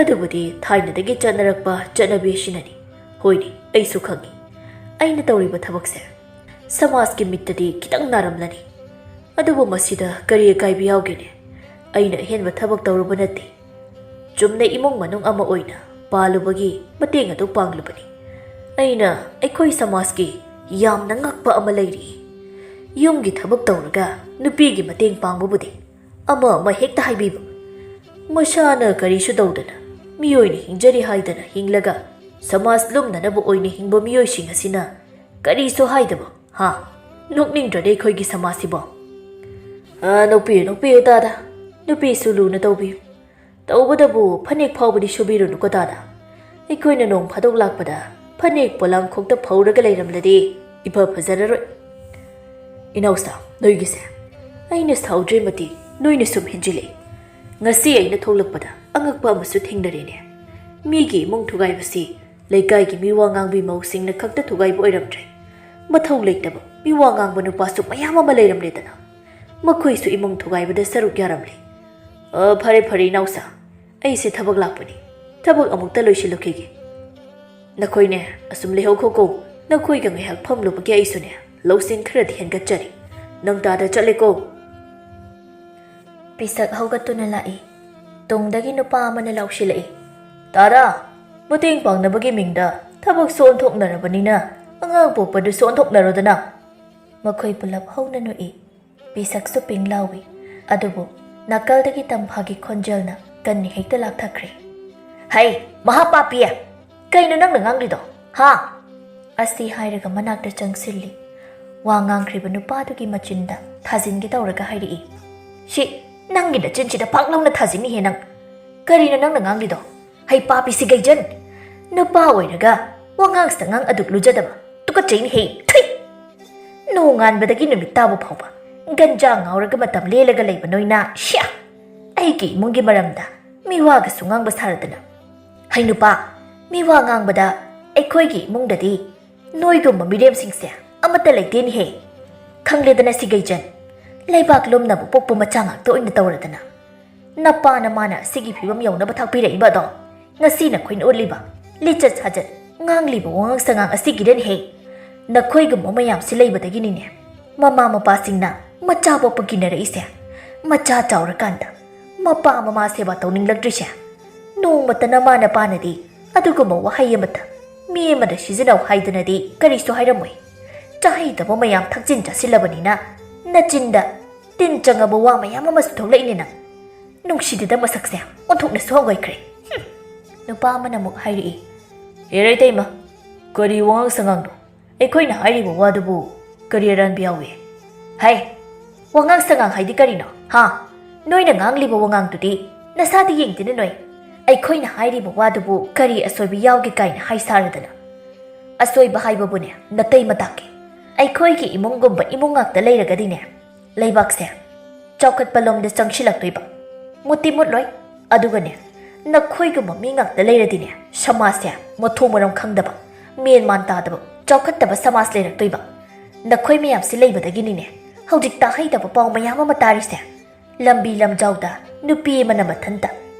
ꯑꯗꯨꯕꯨꯗꯤ ꯊꯥꯏꯅꯗꯒꯤ ꯆꯠꯅꯔꯛꯄ ꯆꯠꯅꯕꯤ ꯑꯁꯤꯅꯅꯤ꯫ ꯍꯣꯏꯅꯦ, ꯑꯩꯁꯨ ꯈꯪꯏ꯫ ꯑꯩꯅ ꯇꯧꯔꯤꯕ ꯊꯕꯛꯁꯦ ꯁꯃꯥꯖꯀꯤ ꯃꯤꯠꯇꯗꯤ ꯈꯤꯇꯪ ꯅꯥꯔꯝꯂꯅꯤ꯫ ꯑꯗꯨꯕꯨ ꯃꯁꯤꯗ ꯀꯔꯤ ꯑꯀꯥꯏꯕ ꯌꯥꯎꯒꯦꯅꯦ? ꯑꯩꯅ ꯑꯍꯦꯟꯕ ꯊꯕꯛ ꯇꯧꯔꯨꯕ ꯅꯠꯇꯦ꯫ ꯆꯨꯝꯅ ꯏꯃꯨꯡ ꯃꯅꯨꯡ ꯑꯃ ꯑꯣꯏꯅ ꯄꯥꯜꯂꯨꯕꯒꯤ ꯃꯇꯦꯡ ꯑꯗꯨ ꯄꯥꯡꯂꯨꯕꯅꯤ꯫ ꯑꯩꯅ ꯑꯩꯈꯣꯏ ꯁꯃꯥꯖꯀꯤ ꯌꯥꯝꯅ ꯉꯛꯄ ꯑꯃ ꯂꯩꯔꯤ꯫ ꯌꯨꯝꯒꯤ ꯊꯕꯛ ꯇꯧꯔꯒ ꯅꯨꯄꯤꯒꯤ ꯃꯇꯦꯡ ꯄꯥꯡꯕꯕꯨꯗꯤ ꯑꯃ ꯑꯃ ꯍꯦꯛꯇ ꯍꯥꯏꯕꯤꯕ꯫ ꯃꯁꯥꯅ ꯀꯔꯤꯁꯨ ꯇꯧꯗꯅ ꯃꯤꯑꯣꯏꯅ ꯍꯤꯡꯖꯔꯤ ꯍꯥꯏꯗꯅ ꯍꯤꯡꯂꯒ ꯁꯃꯥꯖ ꯂꯨꯝꯅꯅꯕ ꯑꯣꯏꯅ ꯍꯤꯡꯕ ꯃꯤꯑꯣꯏꯁꯤꯡ ꯑꯁꯤꯅ ꯀꯔꯤꯁꯨ ꯍꯥꯏꯗꯕ, ꯍꯥ? ꯅꯣꯛꯅꯤꯡꯗ꯭ꯔꯅꯦ ꯑꯩꯈꯣꯏꯒꯤ ꯁꯃꯥꯖꯁꯤꯕꯣ? ꯑ, ꯅꯣꯛꯄꯤꯌꯨ, ꯅꯣꯛꯄꯤꯌꯨ ꯇꯥꯗ꯫ ꯅꯨꯄꯤꯁꯨ ꯂꯨꯅ ꯇꯧꯕꯤꯌꯨ꯫ ꯇꯧꯕꯗꯕꯨ ꯐꯅꯦꯛ ꯐꯥꯎꯕꯗꯤ ꯁꯨꯕꯤꯔꯨꯅꯨꯀꯣ ꯇꯥꯗ꯫ ꯑꯩꯈꯣꯏꯅ ꯅꯣꯡ ꯐꯥꯗꯣꯛ ꯂꯥꯛꯄꯗ ꯐꯅꯦꯛ ꯄꯣꯂꯥꯡꯈꯣꯛꯇ ꯐꯧꯔꯒ ꯂꯩꯔꯝꯂꯗꯤ ꯏꯐ ꯐꯖꯔꯔꯣꯏ꯫ ꯏꯅꯥꯎꯁꯥ, ꯅꯣꯏꯒꯤꯁꯦ ꯑꯩꯅ ꯁꯥꯎꯗ꯭ꯔꯤ ꯃꯇꯤꯛ ꯅꯣꯏꯅ ꯁꯨꯝ ꯍꯦꯟꯖꯤꯜꯂꯛꯏ꯫ ꯉꯁꯤ ꯑꯩꯅ ꯊꯣꯛꯂꯛꯄꯗ ꯑꯉꯛꯄ ꯑꯃꯁꯨ ꯊꯦꯡꯅꯔꯦꯅꯦ꯫ ꯃꯤꯒꯤ ꯏꯃꯨꯡ ꯊꯨꯒꯥꯏꯕꯁꯤ ꯂꯩꯀꯥꯏꯒꯤ ꯃꯤꯋꯥ ꯉꯥꯡꯕꯤ ꯃꯧꯁꯤꯡꯅ ꯈꯛꯇ ꯊꯨꯒꯥꯏꯕ ꯑꯣꯏꯔꯝꯗ꯭ꯔꯦ꯫ ꯃꯊꯧ ꯂꯩꯇꯕ ꯃꯤꯋꯥ ꯉꯥꯡꯕ ꯅꯨꯄꯥꯁꯨ ꯃꯌꯥꯝ ꯑꯃ ꯂꯩꯔꯝꯂꯦꯗꯅ꯫ ꯃꯈꯣꯏꯁꯨ ꯏꯃꯨꯡ ꯊꯨꯒꯥꯏꯕꯗ ꯁꯔꯨꯛ ꯌꯥꯔꯝꯂꯦ꯫ ꯑ, ꯐꯔꯦ, ꯐꯔꯦ, ꯏꯅꯥꯎꯁꯥ, ꯑꯩꯁꯦ ꯊꯕꯛ ꯂꯥꯛꯄꯅꯤ꯫ ꯊꯕꯛ ꯑꯃꯨꯛꯇ ꯂꯣꯏꯁꯤꯜꯂꯨꯈꯤꯒꯦ꯫ ꯅꯈꯣꯏꯅꯦ, ꯑꯁꯨꯝ ꯂꯩꯍꯧꯈꯣꯀꯣ꯫ ꯅꯈꯣꯏꯒ ꯉꯥꯏꯍꯥꯛ ꯐꯝꯂꯨꯕꯒꯤ ꯑꯩꯁꯨꯅꯦ, ꯂꯧꯁꯤꯡ ꯈꯔꯗꯤ ꯍꯦꯟꯒꯠꯆꯔꯤ꯫ ꯅꯪ ꯇꯥꯗ ꯆꯠꯂꯦꯀꯣ꯫ ꯄꯤꯁꯛ ꯍꯧꯒꯠꯇꯨꯅ ꯂꯥꯛꯏ꯫ ꯇꯨꯡꯗꯒꯤ ꯅꯨꯄꯥ ꯑꯃꯅ ꯂꯥꯎꯁꯤꯜꯂꯛꯏ꯫ ꯇꯥꯗ, ꯃꯇꯦꯡ ꯄꯥꯡꯅꯕꯒꯤ ꯃꯤꯡꯗ ꯊꯕꯛꯁꯨ ꯑꯣꯟꯊꯣꯛꯅꯔꯕꯅꯤꯅ ꯑꯉꯥꯡ ꯄꯣꯛꯄꯗꯨꯁꯨ ꯑꯣꯟꯊꯣꯛꯅꯔꯣꯗꯅ꯫ ꯃꯈꯣꯏ ꯄꯨꯂꯞ ꯍꯧꯅ ꯅꯣꯛꯏ꯫ ꯄꯤꯁꯛꯁꯨ ꯄꯤꯡ ꯂꯥꯎꯏ꯫ ꯑꯗꯨꯕꯨ ꯅꯥꯀꯜꯗꯒꯤ ꯇꯝꯐꯥꯒꯤ ꯈꯣꯟꯖꯦꯜꯅ ꯀꯟꯅ ꯍꯦꯛꯇ ꯂꯥꯛꯊꯈ꯭ꯔꯦ꯫ "ꯍꯩ, ꯃꯍꯥꯄꯥꯄꯤ! ꯀꯩꯅꯣ ꯅꯪꯅ ꯉꯥꯡꯂꯤꯗꯣ? ꯍꯥ?" ꯑꯁꯤ ꯍꯥꯏꯔꯒ ꯃꯅꯥꯛꯇ ꯆꯪꯁꯤꯜꯂꯤ꯫ ꯋꯥ ꯉꯥꯡꯈ꯭ꯔꯤꯕ ꯅꯨꯄꯥꯗꯨꯒꯤ ꯃꯆꯤꯟꯗ ꯊꯥꯖꯤꯟꯒꯦ ꯇꯧꯔꯒ ꯍꯥꯏꯔꯛꯏ꯫ "ꯁꯤ ꯅꯪꯒꯤ ꯅꯆꯤꯟꯁꯤꯗ ꯐꯥꯛ ꯂꯥꯎꯅ ꯊꯥꯖꯤꯟꯅꯤꯍꯦ ꯅꯪ꯫ ꯀꯔꯤꯅꯣ ꯅꯪꯅ ꯉꯥꯡꯂꯤꯗꯣ? ꯍꯩ ꯄꯥꯄꯤ ꯁꯤꯒꯩꯖꯟ! ꯅꯨꯄꯥ ꯑꯣꯏꯔꯒ ꯋꯥꯉꯥꯡ ꯁꯉꯥꯡ ꯑꯗꯨꯛ ꯂꯨꯖꯗꯕ꯫ ꯇꯨꯀꯠꯆꯩꯅꯦꯍꯦ! ꯊꯨꯏ! ꯅꯣꯡꯉꯥꯟꯕꯗꯒꯤ ꯅꯨꯃꯤꯠ ꯇꯥꯕ ꯐꯥꯎꯕ ꯒꯟꯖꯥ ꯉꯥꯎꯔꯒ ꯃꯇꯝ ꯂꯦꯜꯂꯒ ꯂꯩꯕ ꯅꯣꯏꯅ, ꯁ꯭ꯌꯥ! ꯑꯩꯒꯤ ꯏꯃꯨꯡꯒꯤ ꯃꯔꯝꯗ ꯃꯤꯋꯥꯒꯁꯨ ꯉꯥꯡꯕ ꯁꯥꯔꯗꯅ꯫ ꯍꯩ ꯅꯨꯄꯥ, ꯃꯤꯋꯥ ꯉꯥꯡꯕꯗ ꯑꯩꯈꯣꯏꯒꯤ ꯏꯃꯨꯡꯗꯗꯤ ꯅꯣꯏꯒꯨꯝꯕ ꯃꯤꯔꯦꯝꯁꯤꯡꯁꯦ ꯑꯃꯠꯇ ꯂꯩꯇꯦꯅꯦꯍꯦ꯫ ꯈꯪꯂꯦꯗꯅ ꯁꯤꯒꯩꯖꯟ, ꯂꯩꯕꯥꯛ ꯂꯨꯝꯅꯕ ꯄꯣꯛꯄ ꯃꯆꯥ ꯉꯥꯛꯇ ꯑꯣꯏꯅ ꯇꯧꯔꯗꯅ꯫ ꯅꯄꯥ ꯅꯃꯥꯅ ꯑꯁꯤꯒꯤ ꯐꯤꯕꯝ ꯌꯧꯅꯕ ꯊꯥꯛꯄꯤꯔꯛꯏꯕ ꯑꯗꯣ, ꯉꯁꯤ ꯅꯈꯣꯏꯅ ꯎꯠꯂꯤꯕ ꯂꯤꯆꯠ ꯁꯥꯖꯠ, ꯉꯥꯡꯂꯤꯕ ꯋꯥꯉꯥꯡ ꯁꯉꯥꯡ ꯑꯁꯤꯒꯤꯗꯅꯦꯍꯦ꯫ ꯅꯈꯣꯏꯒꯨꯝꯕ ꯃꯌꯥꯝꯁꯤ ꯂꯩꯕꯗꯒꯤꯅꯤꯅꯦ ꯃꯃꯥ ꯃꯄꯥꯁꯤꯡꯅ ꯃꯆꯥ ꯄꯣꯛꯄ ꯀꯤꯅꯔꯛꯏꯁꯦ꯫ ꯃꯆꯥ ꯆꯥꯎꯔꯀꯥꯟꯗ ꯃꯄꯥ ꯃꯃꯥ ꯁꯦꯕꯥ ꯇꯧꯅꯤꯡꯂꯛꯇ꯭ꯔꯤꯁꯦ꯫ ꯅꯣꯡꯃꯇ ꯅꯃꯥ ꯅꯄꯥꯅꯗꯤ ꯑꯗꯨꯒꯨꯝꯕ ꯋꯥꯍꯩ ꯑꯃꯇ ꯃꯤ ꯑꯃꯗ ꯁꯤꯖꯤꯟꯅꯧ ꯍꯥꯏꯗꯨꯅꯗꯤ ꯀꯔꯤꯁꯨ ꯍꯥꯏꯔꯝꯃꯣꯏ꯫ ꯆꯥꯍꯩꯗꯕ ꯃꯌꯥꯝ ꯊꯛꯆꯤꯟ ꯆꯥꯁꯤꯜꯂꯕꯅꯤꯅ ꯅꯆꯤꯟꯗ ꯇꯤꯟ ꯆꯪꯉꯕ ꯋꯥ ꯃꯌꯥꯝ ꯑꯃꯁꯨ ꯊꯣꯛꯂꯛꯏꯅꯦ ꯅꯪ꯫ ꯅꯨꯡꯁꯤꯗꯦꯗ ꯃꯁꯛꯁꯦ ꯑꯣꯟꯊꯣꯛꯅꯁꯨ ꯍꯪꯒꯣꯏꯈ꯭ꯔꯦ꯫ ꯍꯨꯝ꯫ ꯅꯨꯄꯥ ꯑꯃꯅ ꯑꯃꯨꯛ ꯍꯥꯏꯔꯛꯏ꯫ "ꯍꯦꯔꯩ ꯇꯩꯃ, ꯀꯔꯤ ꯋꯥꯉꯥꯡ ꯁꯉꯥꯡꯅꯣ? ꯑꯩꯈꯣꯏꯅ ꯍꯥꯏꯔꯤꯕ ꯋꯥꯗꯨꯕꯨ ꯀꯔꯤ ꯑꯔꯥꯟꯕ ꯌꯥꯎꯏ?" "ꯍꯥꯏ, ꯋꯥꯉꯥꯡ ꯁꯉꯥꯡ ꯍꯥꯏꯗꯤ ꯀꯔꯤꯅꯣ? ꯍꯥ? ꯅꯣꯏꯅ ꯉꯥꯡꯂꯤꯕ ꯋꯥꯉꯥꯡꯗꯨꯗꯤ ꯅꯁꯥꯗꯤ ꯌꯦꯡꯗꯦꯅ ꯅꯣꯏ꯫ ꯑꯩꯈꯣꯏꯅ ꯍꯥꯏꯔꯤꯕ ꯋꯥꯗꯨꯕꯨ ꯀꯔꯤ ꯑꯁꯣꯏꯕ ꯌꯥꯎꯒꯦ ꯀꯥꯏꯅ ꯍꯥꯏ ꯁꯥꯔꯗꯅ?" "ꯑꯁꯣꯏꯕ ꯍꯥꯏꯕꯕꯨꯅꯦ ꯅꯇꯩ ꯃꯇꯥꯛꯀꯤ꯫ ꯑꯩꯈꯣꯏꯒꯤ ꯏꯃꯨꯡꯒꯨꯝꯕ ꯏꯃꯨꯡ ꯉꯥꯛꯇ ꯂꯩꯔꯒꯗꯤꯅꯦ, ꯂꯩꯕꯥꯛꯁꯦ ꯆꯥꯎꯈꯠꯄ ꯂꯣꯝꯗ ꯆꯪꯁꯤꯜꯂꯛꯇꯣꯏꯕ꯫ ꯃꯨꯠꯇꯤ ꯃꯨꯠꯂꯣꯏ꯫ ꯑꯗꯨꯒꯅꯦ, ꯅꯈꯣꯏꯒꯨꯝꯕ ꯃꯤ ꯉꯥꯛꯇ ꯂꯩꯔꯗꯤꯅꯦ, ꯁꯃꯥꯖꯁꯦ ꯃꯊꯣꯡ ꯃꯔꯝ ꯈꯪꯗꯕ, ꯃꯦꯟ ꯃꯥꯟ ꯇꯥꯗꯕ, ꯆꯥꯎꯈꯠꯇꯕ ꯁꯃꯥꯖ ꯂꯩꯔꯛꯇꯣꯏꯕ꯫ ꯅꯈꯣꯏ ꯃꯌꯥꯝꯁꯤ ꯂꯩꯕꯗꯒꯤꯅꯤꯅꯦ ꯍꯧꯖꯤꯛ ꯇꯥꯍꯩꯗꯕ ꯄꯥꯎ ꯃꯌꯥꯝ ꯑꯃ ꯇꯥꯔꯤꯁꯦ꯫ ꯂꯝꯕꯤ ꯂꯝꯖꯥꯎꯗ ꯅꯨꯄꯤ ꯑꯃꯅ ꯃꯊꯟꯇ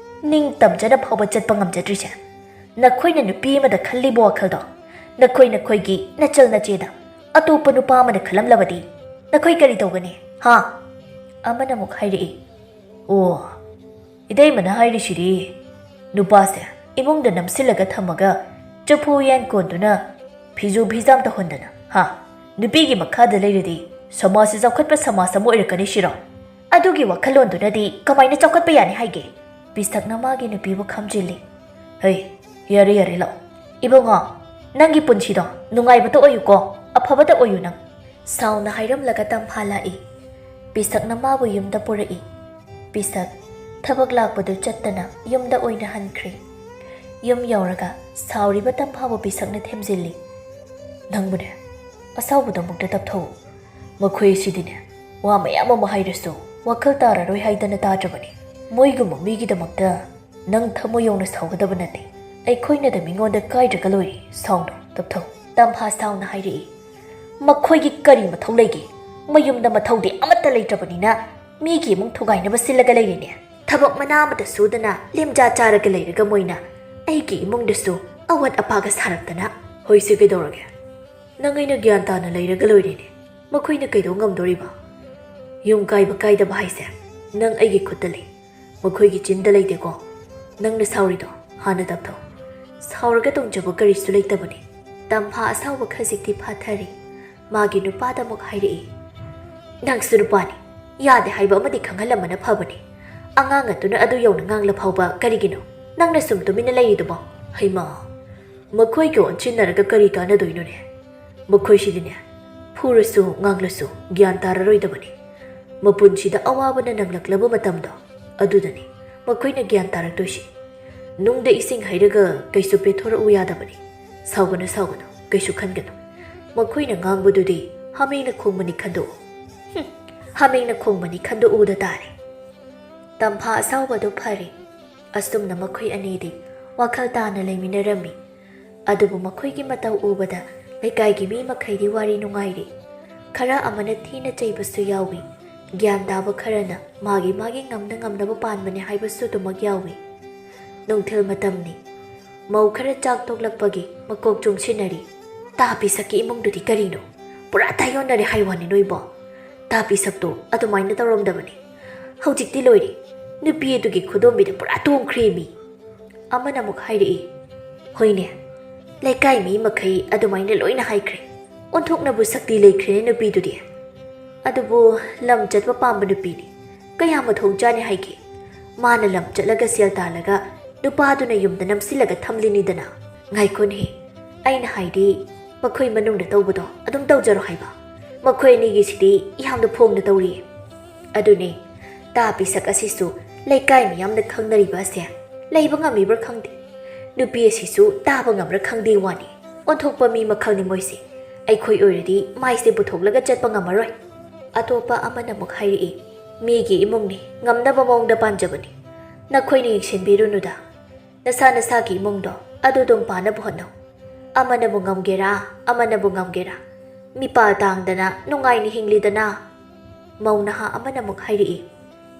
ꯅꯤꯡ ꯇꯝꯖꯅ ꯐꯥꯎꯕ ꯆꯠꯄ ꯉꯝꯖꯗ꯭ꯔꯤꯁꯦ꯫ ꯅꯈꯣꯏꯅ ꯅꯨꯄꯤ ꯑꯃꯗ ꯈꯜꯂꯤꯕ ꯋꯥꯈꯜꯗꯣ ꯅꯈꯣꯏ ꯅꯈꯣꯏꯒꯤ ꯅꯆꯜ ꯅꯆꯦꯗ ꯑꯇꯣꯞꯄ ꯅꯨꯄꯥ ꯑꯃꯅ ꯈꯜꯂꯝꯂꯕꯗꯤ ꯅꯈꯣꯏ ꯀꯔꯤ ꯇꯧꯒꯅꯤ? ꯍꯥ?" ꯑꯃꯅ ꯑꯃꯨꯛ ꯍꯥꯏꯔꯛꯏ꯫ "ꯑꯣ, ꯏꯇꯩꯃꯅ ꯍꯥꯏꯔꯤꯁꯤꯗꯤ, ꯅꯨꯄꯥꯁꯦ ꯏꯃꯨꯡꯗ ꯅꯝꯁꯤꯜꯂꯒ ꯊꯝꯃꯒ ꯆꯐꯨ ꯎꯌꯥꯟ ꯀꯣꯟꯗꯨꯅ ꯐꯤꯖꯨ ꯐꯤꯖꯥꯝ ꯇꯧꯍꯟꯗꯅ, ꯍꯥ? ꯅꯨꯄꯤꯒꯤ ꯃꯈꯥꯗ ꯂꯩꯔꯗꯤ ꯁꯃꯥꯖꯁꯤ ꯆꯥꯎꯈꯠꯄ ꯁꯃꯥꯖ ꯑꯃ ꯑꯣꯏꯔꯛꯀꯅꯤ ꯁꯤꯔꯣ? ꯑꯗꯨꯒꯤ ꯋꯥꯈꯜꯂꯣꯟꯗꯨꯅꯗꯤ ꯀꯃꯥꯏꯅ ꯆꯥꯎꯈꯠꯄ ꯌꯥꯅꯤ ꯍꯥꯏꯒꯦ? ꯄꯤꯁꯛꯅ ꯃꯥꯒꯤ ꯅꯨꯄꯤꯕꯨ ꯈꯝꯖꯤꯜꯂꯤ꯫ ꯍꯩ, ꯌꯥꯔꯦ ꯌꯥꯔꯦ, ꯂꯥꯛꯑꯣ꯫ ꯏꯕꯨꯡꯉꯣ, ꯅꯪꯒꯤ ꯄꯨꯟꯁꯤꯗꯣ ꯅꯨꯡꯉꯥꯏꯕꯇ ꯑꯣꯏꯌꯨꯀꯣ, ꯑꯐꯕꯇ ꯑꯣꯏꯌꯨ ꯅꯪ꯫ ꯁꯥꯎꯅ ꯍꯥꯏꯔꯝꯂꯒ ꯇꯝꯐꯥ ꯂꯥꯛꯏ꯫ ꯄꯤꯁꯛꯅ ꯃꯥꯕꯨ ꯌꯨꯝꯗ ꯄꯨꯔꯛꯏ꯫ ꯄꯤꯁꯛ, ꯊꯕꯛ ꯂꯥꯛꯄꯗꯨ ꯆꯠꯇꯅ ꯌꯨꯝꯗ ꯑꯣꯏꯅ ꯍꯟꯈ꯭ꯔꯦ꯫ ꯌꯨꯝ ꯌꯧꯔꯒ ꯁꯥꯎꯔꯤꯕ ꯇꯝꯐꯥꯕꯨ ꯄꯤꯁꯛꯅ ꯊꯦꯝꯖꯤꯜꯂꯤ꯫ ꯅꯪꯕꯨꯅꯦ, ꯑꯁꯥꯎꯕꯗꯣ ꯑꯃꯨꯛꯇ ꯇꯞꯊꯧ꯫ ꯃꯈꯣꯏ ꯑꯁꯤꯗꯤꯅꯦ, ꯋꯥ ꯃꯌꯥꯝ ꯑꯃ ꯍꯥꯏꯔꯁꯨ ꯋꯥꯈꯜ ꯇꯥꯔꯔꯣꯏ ꯍꯥꯏꯗꯅ ꯇꯥꯗ꯭ꯔꯕꯅꯤ꯫ ꯃꯣꯏꯒꯨꯝꯕ ꯃꯤꯒꯤꯗꯃꯛꯇ ꯅꯪ ꯊꯃꯣꯏ ꯌꯧꯅ ꯁꯥꯎꯒꯗꯕ ꯅꯠꯇꯦ꯫ ꯑꯩꯈꯣꯏꯅꯗ ꯃꯤꯉꯣꯟꯗ ꯀꯥꯏꯗ꯭ꯔꯒ ꯂꯣꯏꯔꯦ꯫ ꯁꯥꯎꯅꯨ, ꯇꯞꯊꯧ꯫ ꯇꯝꯐꯥ ꯁꯥꯎꯅ ꯍꯥꯏꯔꯛꯏ꯫ ꯃꯈꯣꯏꯒꯤ ꯀꯔꯤ ꯃꯊꯧ ꯂꯩꯒꯦ? ꯃꯌꯨꯝꯗ ꯃꯊꯧꯗꯤ ꯑꯃꯠꯇ ꯂꯩꯇ꯭ꯔꯕꯅꯤꯅ ꯃꯤꯒꯤ ꯏꯃꯨꯡ ꯊꯨꯒꯥꯏꯅꯕ ꯁꯤꯜꯂꯒ ꯂꯩꯔꯦꯅꯦ꯫ ꯊꯕꯛ ꯃꯅꯥ ꯑꯃꯇ ꯁꯨꯗꯅ ꯂꯦꯝꯖꯥ ꯆꯥꯔꯒ ꯂꯩꯔꯒ ꯃꯣꯏꯅ ꯑꯩꯒꯤ ꯏꯃꯨꯡꯗꯁꯨ ꯑꯋꯥꯠ ꯑꯄꯥꯒ ꯁꯥꯔꯛꯇꯅ꯫ ꯍꯣꯏꯁꯦ, ꯀꯩꯗꯧꯔꯒꯦ? ꯅꯪ ꯑꯩꯅ ꯒ꯭ꯌꯥꯟ ꯇꯥꯅ ꯂꯩꯔꯒ ꯂꯣꯏꯔꯦꯅꯦ꯫ ꯃꯈꯣꯏꯅ ꯀꯩꯗꯧ ꯉꯝꯗꯣꯔꯤꯕ? ꯌꯨꯝ ꯀꯥꯏꯕ ꯀꯥꯏꯗꯕ ꯍꯥꯏꯁꯦ ꯅꯪ ꯑꯩꯒꯤ ꯈꯨꯠꯇ ꯂꯩ꯫ ꯃꯈꯣꯏꯒꯤ ꯆꯤꯟꯗ ꯂꯩꯇꯦꯀꯣ꯫ ꯅꯪꯅ ꯁꯥꯎꯔꯤꯗꯣ ꯍꯥꯟꯅ ꯇꯞꯊꯧ꯫ ꯁꯥꯎꯔꯒ ꯇꯣꯡꯖꯕ ꯀꯔꯤꯁꯨ ꯂꯩꯇꯕꯅꯤ꯫ ꯇꯝꯐꯥ ꯑꯁꯥꯎꯕ ꯈꯖꯤꯛꯇꯤ ꯐꯥꯊꯔꯤ꯫ ꯃꯥꯒꯤ ꯅꯨꯄꯥꯗ ꯑꯃꯨꯛ ꯍꯥꯏꯔꯛꯏ꯫ ꯅꯪꯁꯨ ꯅꯨꯄꯥꯅꯤ, ꯌꯥꯗꯦ ꯍꯥꯏꯕ ꯑꯃꯗꯤ ꯈꯪꯍꯜꯂꯝꯕꯅ ꯐꯕꯅꯤ꯫ ꯑꯉꯥꯡ ꯑꯗꯨꯅ ꯑꯗꯨ ꯌꯧꯅ ꯉꯥꯡꯂ ꯐꯥꯎꯕ ꯀꯔꯤꯒꯤꯅꯣ ꯅꯪꯅ ꯁꯨꯝ ꯇꯨꯃꯤꯟꯅ ꯂꯩꯔꯤꯗꯨꯕꯣ? ꯍꯩꯃꯥ, ꯃꯈꯣꯏꯒ ꯑꯣꯟꯁꯤꯟꯅꯔꯒ ꯀꯔꯤ ꯀꯥꯟꯅꯗꯣꯏꯅꯣꯅꯦ? ꯃꯈꯣꯏꯁꯤꯗꯤꯅꯦ, ꯐꯨꯔꯁꯨ ꯉꯥꯡꯂꯁꯨ ꯒ꯭ꯌꯥꯟ ꯇꯥꯔꯔꯣꯏꯗꯕꯅꯤ꯫ ꯃꯄꯨꯟꯁꯤꯗ ꯑꯋꯥꯕꯅ ꯅꯪꯂꯛꯂꯕ ꯃꯇꯝꯗꯣ, ꯑꯗꯨꯗꯅꯤ ꯃꯈꯣꯏꯅ ꯒ꯭ꯌꯥꯟ ꯇꯥꯔꯛꯇꯣꯏꯁꯤ꯫ ꯅꯨꯡꯗ ꯏꯁꯤꯡ ꯍꯩꯔꯒ ꯀꯩꯁꯨ ꯄꯦꯊꯣꯔꯛꯎ ꯌꯥꯗꯕꯅꯤ꯫ ꯁꯥꯎꯒꯅꯨ, ꯁꯥꯎꯒꯅꯨ, ꯀꯩꯁꯨ ꯈꯟꯒꯅꯨ꯫ ꯃꯈꯣꯏꯅ ꯉꯥꯡꯕꯗꯨꯗꯤ ꯍꯥꯃꯦꯡꯅ ꯈꯣꯡꯕꯅꯤ ꯈꯟꯗꯣꯛꯎ꯫ ꯍꯨꯝ, ꯍꯥꯃꯦꯡꯅ ꯈꯣꯡꯕꯅꯤ ꯈꯟꯗꯣꯛꯎꯗ ꯇꯥꯔꯦ꯫ ꯇꯝꯐꯥ ꯑꯁꯥꯎꯕꯗꯨ ꯐꯔꯦ꯫ ꯑꯁꯨꯝꯅ ꯃꯈꯣꯏ ꯑꯅꯤꯗꯤ ꯋꯥꯈꯜ ꯇꯥꯅ ꯂꯩꯃꯤꯟꯅꯔꯝꯃꯤ꯫ ꯑꯗꯨꯕꯨ ꯃꯈꯣꯏꯒꯤ ꯃꯇꯧ ꯎꯕꯗ ꯂꯩꯀꯥꯏꯒꯤ ꯃꯤ ꯃꯈꯩꯗꯤ ꯋꯥꯔꯤ ꯅꯨꯡꯉꯥꯏꯔꯤ꯫ ꯈꯔ ꯑꯃꯅ ꯊꯤꯅ ꯆꯩꯕꯁꯨ ꯌꯥꯎꯏ꯫ ꯒ꯭ꯌꯥꯟ ꯇꯥꯕ ꯈꯔꯅ ꯃꯥꯒꯤ ꯃꯥꯒꯤ ꯉꯝꯅ ꯉꯝꯅꯕ ꯄꯥꯟꯕꯅꯤ ꯍꯥꯏꯕꯁꯨ ꯑꯗꯨꯃꯛ ꯌꯥꯎꯏ꯫ ꯅꯨꯡꯊꯤꯜ ꯃꯇꯝꯅꯤ꯫ ꯃꯧ ꯈꯔ ꯆꯥꯛ ꯇꯣꯛꯂꯛꯄꯒꯤ ꯃꯀꯣꯛ ꯆꯨꯡꯁꯤꯟꯅꯔꯤ꯫ ꯇꯥ ꯄꯤꯁꯛꯀꯤ ꯏꯃꯨꯡꯗꯨꯗꯤ ꯀꯔꯤꯅꯣ? ꯄꯨꯔꯥ ꯇꯥꯏꯌꯣꯟꯅꯔꯦ ꯍꯥꯏ ꯋꯥꯅꯤ ꯅꯣꯏꯕꯣ꯫ ꯇꯥ ꯄꯤꯁꯛꯇꯣ ꯑꯗꯨꯃꯥꯏꯅ ꯇꯧꯔꯝꯗꯕꯅꯤ꯫ ꯍꯧꯖꯤꯛꯇꯤ ꯂꯣꯏꯔꯦ꯫ ꯅꯨꯄꯤ ꯑꯗꯨꯒꯤ ꯈꯨꯗꯣꯝꯕꯤꯗ ꯄꯨꯔꯥ ꯇꯣꯡꯈ꯭ꯔꯦ ꯃꯤ꯫ ꯑꯃꯅ ꯑꯃꯨꯛ ꯍꯥꯏꯔꯛꯏ꯫ ꯍꯣꯏꯅꯦ, ꯂꯩꯀꯥꯏ ꯃꯤ ꯃꯈꯩ ꯑꯗꯨꯃꯥꯏꯅ ꯂꯣꯏꯅ ꯍꯥꯏꯈ꯭ꯔꯦ꯫ ꯑꯣꯟꯊꯣꯛꯅꯕꯨ ꯁꯛꯇꯤ ꯂꯩꯈ꯭ꯔꯦꯅꯦ ꯅꯨꯄꯤꯗꯨꯗꯤ꯫ ꯑꯗꯨꯕꯨ ꯂꯝ ꯆꯠꯄ ꯄꯥꯝꯕ ꯅꯨꯄꯤꯅꯤ꯫ ꯀꯌꯥ ꯃꯊꯣꯡ ꯆꯥꯅꯤ ꯍꯥꯏꯒꯦ? ꯃꯥꯅ ꯂꯝ ꯆꯠꯂꯒ ꯁꯦꯜ ꯇꯥꯜꯂꯒ ꯅꯨꯄꯥꯗꯨꯅ ꯌꯨꯝꯗ ꯅꯝꯁꯤꯜꯂꯒ ꯊꯝꯂꯤꯅꯤꯗꯅ꯫ ꯉꯥꯏꯈꯣꯅꯦꯍꯦ, ꯑꯩꯅ ꯍꯥꯏꯗꯤ ꯃꯈꯣꯏ ꯃꯅꯨꯡꯗ ꯇꯧꯕꯗꯣ ꯑꯗꯨꯝ ꯇꯧꯖꯔꯣ ꯍꯥꯏꯕ꯫ ꯃꯈꯣꯏ ꯑꯅꯤꯒꯤꯁꯤꯗꯤ ꯌꯥꯝꯅ ꯐꯣꯡꯅ ꯇꯧꯔꯤꯌꯦ꯫ ꯑꯗꯨꯅꯦ, ꯇꯥ ꯄꯤꯁꯛ ꯑꯁꯤꯁꯨ ꯂꯩꯀꯥꯏ ꯃꯤꯌꯥꯝꯅ ꯈꯪꯅꯔꯤꯕ ꯑꯁꯦ ꯂꯩꯕ ꯉꯝꯃꯤꯕ꯭ꯔꯥ ꯈꯪꯗꯦ꯫ ꯅꯨꯄꯤ ꯑꯁꯤꯁꯨ ꯇꯥꯕ ꯉꯝꯕ꯭ꯔꯥ ꯈꯪꯗꯦ ꯋꯥꯅꯤ꯫ ꯑꯣꯟꯊꯣꯛꯄ ꯃꯤ ꯃꯈꯜꯅꯤ ꯃꯣꯏꯁꯦ꯫ ꯑꯩꯈꯣꯏ ꯑꯣꯏꯔꯗꯤ ꯃꯥꯏꯁꯦ ꯄꯨꯊꯣꯛꯂꯒ ꯆꯠꯄ ꯉꯝꯃꯔꯣꯏ꯫ ꯑꯇꯣꯞꯄ ꯑꯃꯅ ꯑꯃꯨꯛ ꯍꯥꯏꯔꯛꯏ, "ꯃꯤꯒꯤ ꯏꯃꯨꯡꯅꯤ, ꯉꯝꯅꯕ ꯃꯑꯣꯡꯗ ꯄꯥꯟꯖꯕꯅꯤ꯫ ꯅꯈꯣꯏꯅ ꯌꯦꯡꯁꯤꯟꯕꯤꯔꯨꯅꯨꯗ꯫ ꯅꯁꯥ ꯅꯁꯥꯒꯤ ꯏꯃꯨꯡꯗꯣ ꯑꯗꯨ ꯑꯗꯨꯝ ꯄꯥꯅꯕ ꯍꯣꯠꯅꯧ꯫ ꯑꯃꯅꯕꯨ ꯉꯝꯒꯦꯔꯥ, ꯑꯃꯅꯕꯨ ꯉꯝꯒꯦꯔꯥ, ꯃꯤꯄꯥꯜ ꯇꯥꯡꯗꯅ ꯅꯨꯡꯉꯥꯏꯅ ꯍꯤꯡꯂꯤꯗꯅ꯫" ꯃꯧ ꯅꯍꯥ ꯑꯃꯅ ꯑꯃꯨꯛ ꯍꯥꯏꯔꯛꯏ,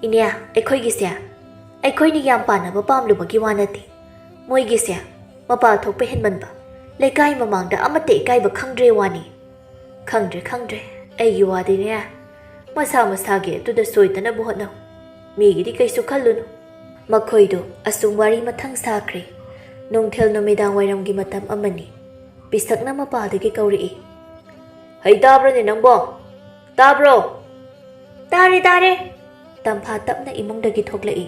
"ꯏꯅꯦ, ꯑꯩꯈꯣꯏꯒꯤꯁꯦ ꯑꯩꯈꯣꯏꯅ ꯌꯥꯝ ꯄꯥꯅꯕ ꯄꯥꯝꯂꯨꯕꯒꯤ ꯋꯥ ꯅꯠꯇꯦ꯫ ꯃꯣꯏꯒꯤꯁꯦ ꯃꯄꯥꯜ ꯊꯣꯛꯄ ꯍꯦꯟꯃꯟꯕ, ꯂꯩꯀꯥꯏ ꯃꯃꯥꯡꯗ ꯑꯃꯠꯇ ꯏꯀꯥꯏꯕ ꯈꯪꯗ꯭ꯔꯦ ꯋꯥꯅꯤ꯫" "ꯈꯪꯗ꯭ꯔꯦ, ꯈꯪꯗ꯭ꯔꯦ꯫ ꯑꯩꯒꯤ ꯋꯥꯗꯤꯅꯦ, ꯃꯁꯥ ꯃꯁꯥꯒꯤ ꯑꯗꯨꯗ ꯁꯣꯏꯗꯅꯕ ꯍꯣꯠꯅꯧ꯫ ꯃꯤꯒꯤꯗꯤ ꯀꯩꯁꯨ ꯈꯜꯂꯨꯅꯨ꯫" ꯃꯈꯣꯏꯗꯨ ꯑꯁꯨꯝ ꯋꯥꯔꯤ ꯃꯊꯪ ꯁꯥꯈ꯭ꯔꯦ꯫ ꯅꯨꯡꯊꯤꯜ ꯅꯨꯃꯤꯗꯥꯡ ꯋꯥꯏꯔꯝꯒꯤ ꯃꯇꯝ ꯑꯃꯅꯤ꯫ ꯄꯤꯁꯛꯅ ꯃꯄꯥꯗꯒꯤ ꯀꯧꯔꯛꯏ, "ꯍꯩ ꯇꯥꯕ꯭ꯔꯅꯦ ꯅꯪꯕꯣ? ꯇꯥꯕ꯭ꯔꯣ?" "ꯇꯥꯔꯦ, ꯇꯥꯔꯦ꯫" ꯇꯝꯐꯥ ꯇꯞꯅ ꯏꯃꯨꯡꯗꯒꯤ ꯊꯣꯛꯂꯛꯏ꯫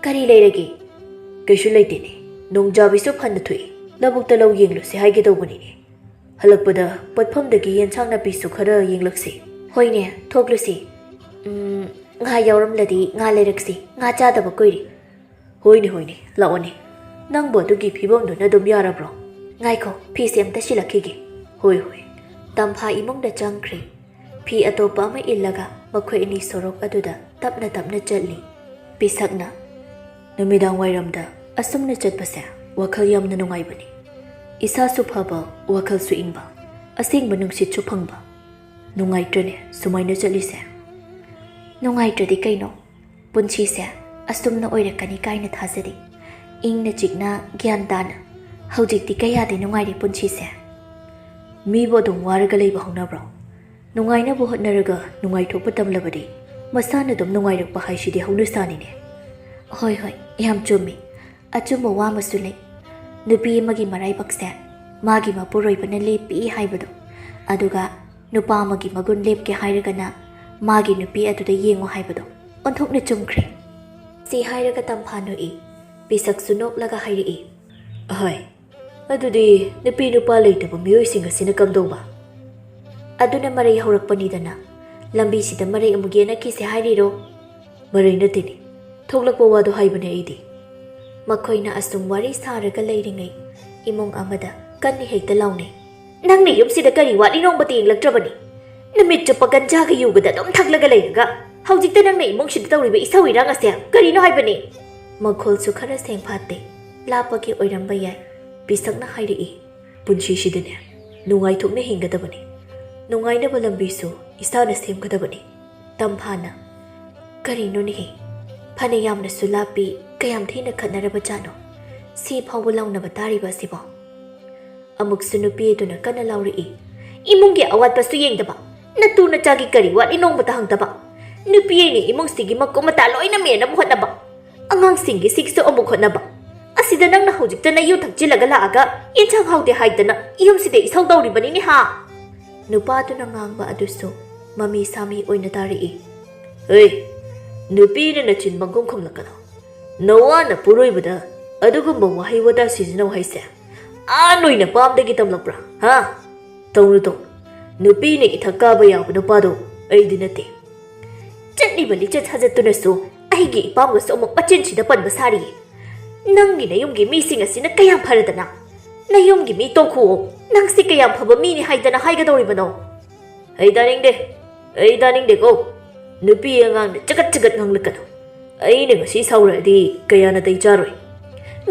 "ꯀꯔꯤ ꯂꯩꯔꯒꯦ?" "ꯀꯩꯁꯨ ꯂꯩꯇꯦꯅꯦ꯫ ꯅꯣꯡꯖꯥꯕꯤꯁꯨ ꯐꯅ ꯊꯣꯛꯏ꯫ ꯂꯧꯕꯨꯛꯇ ꯂꯧ ꯌꯦꯡꯂꯨꯁꯦ ꯍꯥꯏꯒꯦ ꯇꯧꯕꯅꯤꯅꯦ꯫ ꯍꯜꯂꯛꯄꯗ ꯄꯣꯠꯐꯝꯗꯒꯤ ꯌꯦꯟꯁꯥꯡ ꯅꯥꯄꯤꯁꯨ ꯈꯔ ꯌꯦꯡꯂꯛꯁꯤ꯫" "ꯍꯣꯏꯅꯦ, ꯊꯣꯛꯂꯨꯁꯤ꯫ ꯎꯝ, ꯉꯥ ꯌꯥꯎꯔꯝꯂꯗꯤ ꯉꯥ ꯂꯩꯔꯛꯁꯤ꯫ ꯉꯥ ꯆꯥꯗꯕ ꯀꯨꯏꯔꯦ꯫" "ꯍꯣꯏꯅꯦ, ꯍꯣꯏꯅꯦ, ꯂꯥꯛꯑꯣꯅꯦ꯫ ꯅꯪꯕꯨ ꯑꯗꯨꯒꯤ ꯐꯤꯕꯝꯗꯨꯅ ꯑꯗꯨꯝ ꯌꯥꯔꯕ꯭ꯔꯣ?" "ꯉꯥꯏꯈꯣ, ꯐꯤꯁꯦ ꯑꯝꯇ ꯁꯤꯜꯂꯛꯈꯤꯒꯦ꯫" "ꯍꯣꯏ, ꯍꯣꯏ꯫" ꯇꯝꯐꯥ ꯏꯃꯨꯡꯗ ꯆꯪꯈ꯭ꯔꯦ꯫ ꯐꯤ ꯑꯇꯣꯞꯄ ꯑꯃ ꯏꯜꯂꯒ ꯃꯈꯣꯏ ꯑꯅꯤ ꯁꯣꯔꯣꯛ ꯑꯗꯨꯗ ꯇꯞꯅ ꯇꯞꯅ ꯆꯠꯂꯤ꯫ ꯄꯤꯁꯛꯅ, "ꯅꯨꯃꯤꯗꯥꯡ ꯋꯥꯏꯔꯝꯗ ꯑꯁꯨꯝꯅ ꯆꯠꯄꯁꯦ ꯋꯥꯈꯜ ꯌꯥꯝꯅ ꯅꯨꯡꯉꯥꯏꯕꯅꯤ꯫ ꯏꯁꯥꯁꯨ ꯐꯕ, ꯋꯥꯈꯜꯁꯨ ꯏꯪꯕ, ꯑꯁꯦꯡꯕ ꯅꯨꯡꯁꯤꯠꯁꯨ ꯐꯪꯕ꯫ ꯅꯨꯡꯉꯥꯏꯇ꯭ꯔꯅꯦ ꯁꯨꯃꯥꯏꯅ ꯆꯠꯂꯤꯁꯦ?" "ꯅꯨꯡꯉꯥꯏꯇ꯭ꯔꯗꯤ ꯀꯩꯅꯣ? ꯄꯨꯟꯁꯤꯁꯦ ꯑꯁꯨꯝꯅ ꯑꯣꯏꯔꯛꯀꯅꯤ ꯀꯥꯏꯅ ꯊꯥꯖꯗꯦ꯫ ꯏꯪꯅ ꯆꯤꯛꯅ, ꯒ꯭ꯌꯥꯟ ꯇꯥꯅ꯫ ꯍꯧꯖꯤꯛꯇꯤ ꯀꯌꯥꯗꯤ ꯅꯨꯡꯉꯥꯏꯔꯦ ꯄꯨꯟꯁꯤꯁꯦ꯫" "ꯃꯤꯕꯨ ꯑꯗꯨꯝ ꯋꯥꯔꯒ ꯂꯩꯕ ꯍꯧꯅꯕ꯭ꯔꯣ? ꯅꯨꯡꯉꯥꯏꯅꯕ ꯍꯣꯠꯅꯔꯒ ꯅꯨꯡꯉꯥꯏꯊꯣꯛꯄ ꯇꯝꯂꯕꯗꯤ ꯃꯁꯥꯅ ꯑꯗꯨꯝ ꯅꯨꯡꯉꯥꯏꯔꯛꯄ ꯍꯥꯏꯁꯤꯗꯤ ꯍꯧꯅꯁꯥꯅꯤꯅꯦ꯫" "ꯍꯣꯏ, ꯍꯣꯏ, ꯌꯥꯝ ꯆꯨꯝꯃꯤ꯫ ꯑꯆꯨꯝꯕ ꯋꯥ ꯑꯃꯁꯨ ꯂꯩ꯫ ꯅꯨꯄꯤ ꯑꯃꯒꯤ ꯃꯔꯥꯏꯕꯛꯁꯦ ꯃꯥꯒꯤ ꯃꯄꯨꯔꯣꯏꯕꯅ ꯂꯦꯞꯄꯤ ꯍꯥꯏꯕꯗꯣ꯫ ꯑꯗꯨꯒ ꯅꯨꯄꯥ ꯑꯃꯒꯤ ꯃꯒꯨꯟ ꯂꯦꯞꯀꯦ ꯍꯥꯏꯔꯒꯅ ꯃꯥꯒꯤ ꯅꯨꯄꯤ ꯑꯗꯨꯗ ꯌꯦꯡꯉꯨ ꯍꯥꯏꯕꯗꯣ ꯑꯣꯟꯊꯣꯛꯅ ꯆꯨꯝꯈ꯭ꯔꯦ꯫ ꯁꯤ ꯍꯥꯏꯔꯒ ꯇꯝꯐꯥ ꯅꯣꯛꯏ꯫ ꯄꯤꯁꯛꯁꯨ ꯅꯣꯛꯂꯒ ꯍꯥꯏꯔꯛꯏ, "ꯑꯍꯣꯏ, ꯑꯗꯨꯗꯤ ꯅꯨꯄꯤ ꯅꯨꯄꯥ ꯂꯩꯇꯕ ꯃꯤꯑꯣꯏꯁꯤꯡ ꯑꯁꯤꯅ ꯀꯝꯗꯧꯕ?" ꯑꯗꯨꯅ ꯃꯔꯩ ꯍꯧꯔꯛꯄꯅꯤꯗꯅ꯫ "ꯂꯝꯕꯤꯁꯤꯗ ꯃꯔꯩ ꯑꯃꯨꯛ ꯌꯦꯟꯅꯈꯤꯁꯦ ꯍꯥꯏꯔꯤꯔꯣ?" "ꯃꯔꯩ ꯅꯠꯇꯦꯅꯦ, ꯊꯣꯛꯂꯛꯄ ꯋꯥꯗꯣ ꯍꯥꯏꯕꯅꯦ ꯑꯩꯗꯤ꯫" ꯃꯈꯣꯏꯅ ꯑꯁꯨꯝ ꯋꯥꯔꯤ ꯁꯥꯔꯒ ꯂꯩꯔꯤꯉꯩ ꯏꯃꯨꯡ ꯑꯃꯗ ꯀꯟꯅ ꯍꯦꯛꯇ ꯂꯥꯎꯅꯩ꯫ "ꯅꯪꯅ ꯌꯨꯝꯁꯤꯗ ꯀꯔꯤ ꯋꯥꯠꯂꯤ ꯅꯣꯡꯃꯇ ꯌꯦꯡꯂꯛꯇ꯭ꯔꯕꯅꯤ? ꯅꯨꯃꯤꯠ ꯆꯨꯞꯄ ꯒꯟꯖꯥꯒ ꯌꯨꯒꯗ ꯑꯗꯨꯝ ꯊꯛꯂꯒ ꯂꯩꯔꯒ ꯍꯧꯖꯤꯛꯇ ꯅꯪꯅ ꯏꯃꯨꯡꯁꯤꯗ ꯇꯧꯔꯤꯕ ꯏꯁꯧ ꯏꯔꯥꯡ ꯑꯁꯦ ꯀꯔꯤꯅꯣ ꯍꯥꯏꯕꯅꯤ?" ꯃꯈꯣꯜꯁꯨ ꯈꯔ ꯁꯦꯡꯐꯥꯠꯇꯦ꯫ ꯂꯥꯞꯄꯒꯤ ꯑꯣꯏꯔꯝꯕ ꯌꯥꯏ꯫ ꯄꯤꯁꯛꯅ ꯍꯥꯏꯔꯛꯏ, "ꯄꯨꯟꯁꯤꯁꯤꯗꯅꯦ ꯅꯨꯡꯉꯥꯏꯊꯣꯛꯅ ꯍꯤꯡꯒꯗꯕꯅꯤ꯫ ꯅꯨꯡꯉꯥꯏꯅꯕ ꯂꯝꯕꯤꯁꯨ ꯏꯁꯥꯅ ꯁꯦꯝꯒꯗꯕꯅꯤ꯫" ꯇꯝꯐꯥꯅ, "ꯀꯔꯤꯅꯣꯅꯦꯍꯦ? ꯐꯅ ꯌꯥꯝꯅꯁꯨ ꯂꯥꯞꯄꯤ, ꯀꯌꯥꯝ ꯊꯤꯅ ꯈꯠꯅꯔꯕ ꯖꯥꯠꯅꯣ? ꯁꯤ ꯐꯥꯎꯕ ꯂꯥꯎꯅꯕ ꯇꯥꯔꯤꯕ ꯑꯁꯤꯕꯣ?" ꯑꯃꯨꯛꯁꯨ ꯅꯨꯄꯤ ꯑꯗꯨꯅ ꯀꯟꯅ ꯂꯥꯎꯔꯛꯏ, "ꯏꯃꯨꯡꯒꯤ ꯑꯋꯥꯠꯄꯁꯨ ꯌꯦꯡꯗꯕ, ꯅꯇꯨ ꯅꯆꯥꯒꯤ ꯀꯔꯤ ꯋꯥꯠꯂꯤ ꯅꯣꯡꯃꯇ ꯍꯪꯗꯕ꯫ ꯅꯨꯄꯤ ꯑꯩꯅ ꯏꯃꯨꯡꯁꯤꯒꯤ ꯃꯀꯨꯞ ꯃꯇꯥ ꯂꯣꯏꯅ ꯃꯦꯟꯅꯕ ꯍꯣꯠꯅꯕ, ꯑꯉꯥꯡꯁꯤꯡꯒꯤ ꯁꯤꯛꯁꯨ ꯑꯃꯨꯛ ꯍꯣꯠꯅꯕ꯫ ꯑꯁꯤꯗ ꯅꯪꯅ ꯍꯧꯖꯤꯛꯇꯅ ꯌꯨ ꯊꯛꯆꯤꯜꯂꯒ ꯂꯥꯛꯑꯒ ꯏꯟꯁꯥꯡ ꯍꯥꯎꯇꯦ ꯍꯥꯏꯗꯅ ꯌꯨꯝꯁꯤꯗ ꯏꯁꯧ ꯇꯧꯔꯤꯕꯅꯤꯅꯦ ꯍꯥ?" ꯅꯨꯄꯥꯗꯨꯅ ꯉꯥꯡꯕ ꯑꯗꯨꯁꯨ ꯃꯃꯤ ꯁꯥꯃꯤ ꯑꯣꯏꯅ ꯇꯥꯔꯛꯏ꯫ "ꯍꯦ, ꯅꯨꯄꯤꯅ ꯅꯆꯤꯟ ꯄꯪꯈꯨꯝ ꯈꯨꯝꯂꯛꯀꯅꯨ꯫ ꯅꯋꯥꯅ ꯄꯣꯔꯣꯏꯕꯗ ꯑꯗꯨꯒꯨꯝꯕ ꯋꯥꯍꯩ ꯋꯥꯇꯥ ꯁꯤꯖꯤꯟꯅꯧ ꯍꯥꯏꯁꯦ ꯑꯥ ꯅꯣꯏꯅ ꯄꯥꯝꯗꯒꯤ ꯇꯝꯂꯛꯄ꯭ꯔꯥ? ꯍꯥ? ꯇꯧꯅꯨ, ꯇꯧꯅꯨ꯫ ꯅꯨꯄꯤꯅ ꯏꯊꯛ ꯀꯥꯕ ꯌꯥꯕ ꯅꯨꯄꯥꯗꯣ ꯑꯩꯗꯤ ꯅꯠꯇꯦ꯫" ꯆꯠꯂꯤꯕ ꯂꯤꯆꯠ ꯁꯥꯖꯠꯇꯨꯅꯁꯨ ꯑꯩꯒꯤ ꯏꯄꯥꯝꯒꯁꯨ ꯑꯃꯨꯛ ꯃꯆꯤꯟꯁꯤꯗ ꯄꯟꯕ ꯁꯥꯔꯤꯌꯦ꯫ "ꯅꯪꯒꯤ ꯅꯌꯨꯝꯒꯤ ꯃꯤꯁꯤꯡ ꯑꯁꯤꯅ ꯀꯌꯥꯝ ꯐꯔꯗꯅ? ꯅꯌꯨꯝꯒꯤ ꯃꯤ ꯇꯣꯛꯈꯨꯑꯣ, ꯅꯪꯁꯤ ꯀꯌꯥꯝ ꯐꯕ ꯃꯤꯅꯤ ꯍꯥꯏꯗꯅ ꯍꯥꯏꯒꯗꯧꯔꯤꯕꯅꯣ?" "ꯑꯩ ꯇꯥꯅꯤꯡꯗꯦ, ꯑꯩ ꯇꯥꯅꯤꯡꯗꯦꯀꯣ꯫ ꯅꯨꯄꯤ ꯑꯉꯥꯡꯅ ꯆꯒꯠ ꯆꯒꯠ ꯉꯥꯡꯂꯛꯀꯅꯨ꯫ ꯑꯩꯅ ꯉꯁꯤ ꯁꯥꯎꯔꯛꯑꯗꯤ ꯀꯌꯥ ꯅꯥꯇꯩ ꯆꯥꯔꯣꯏ꯫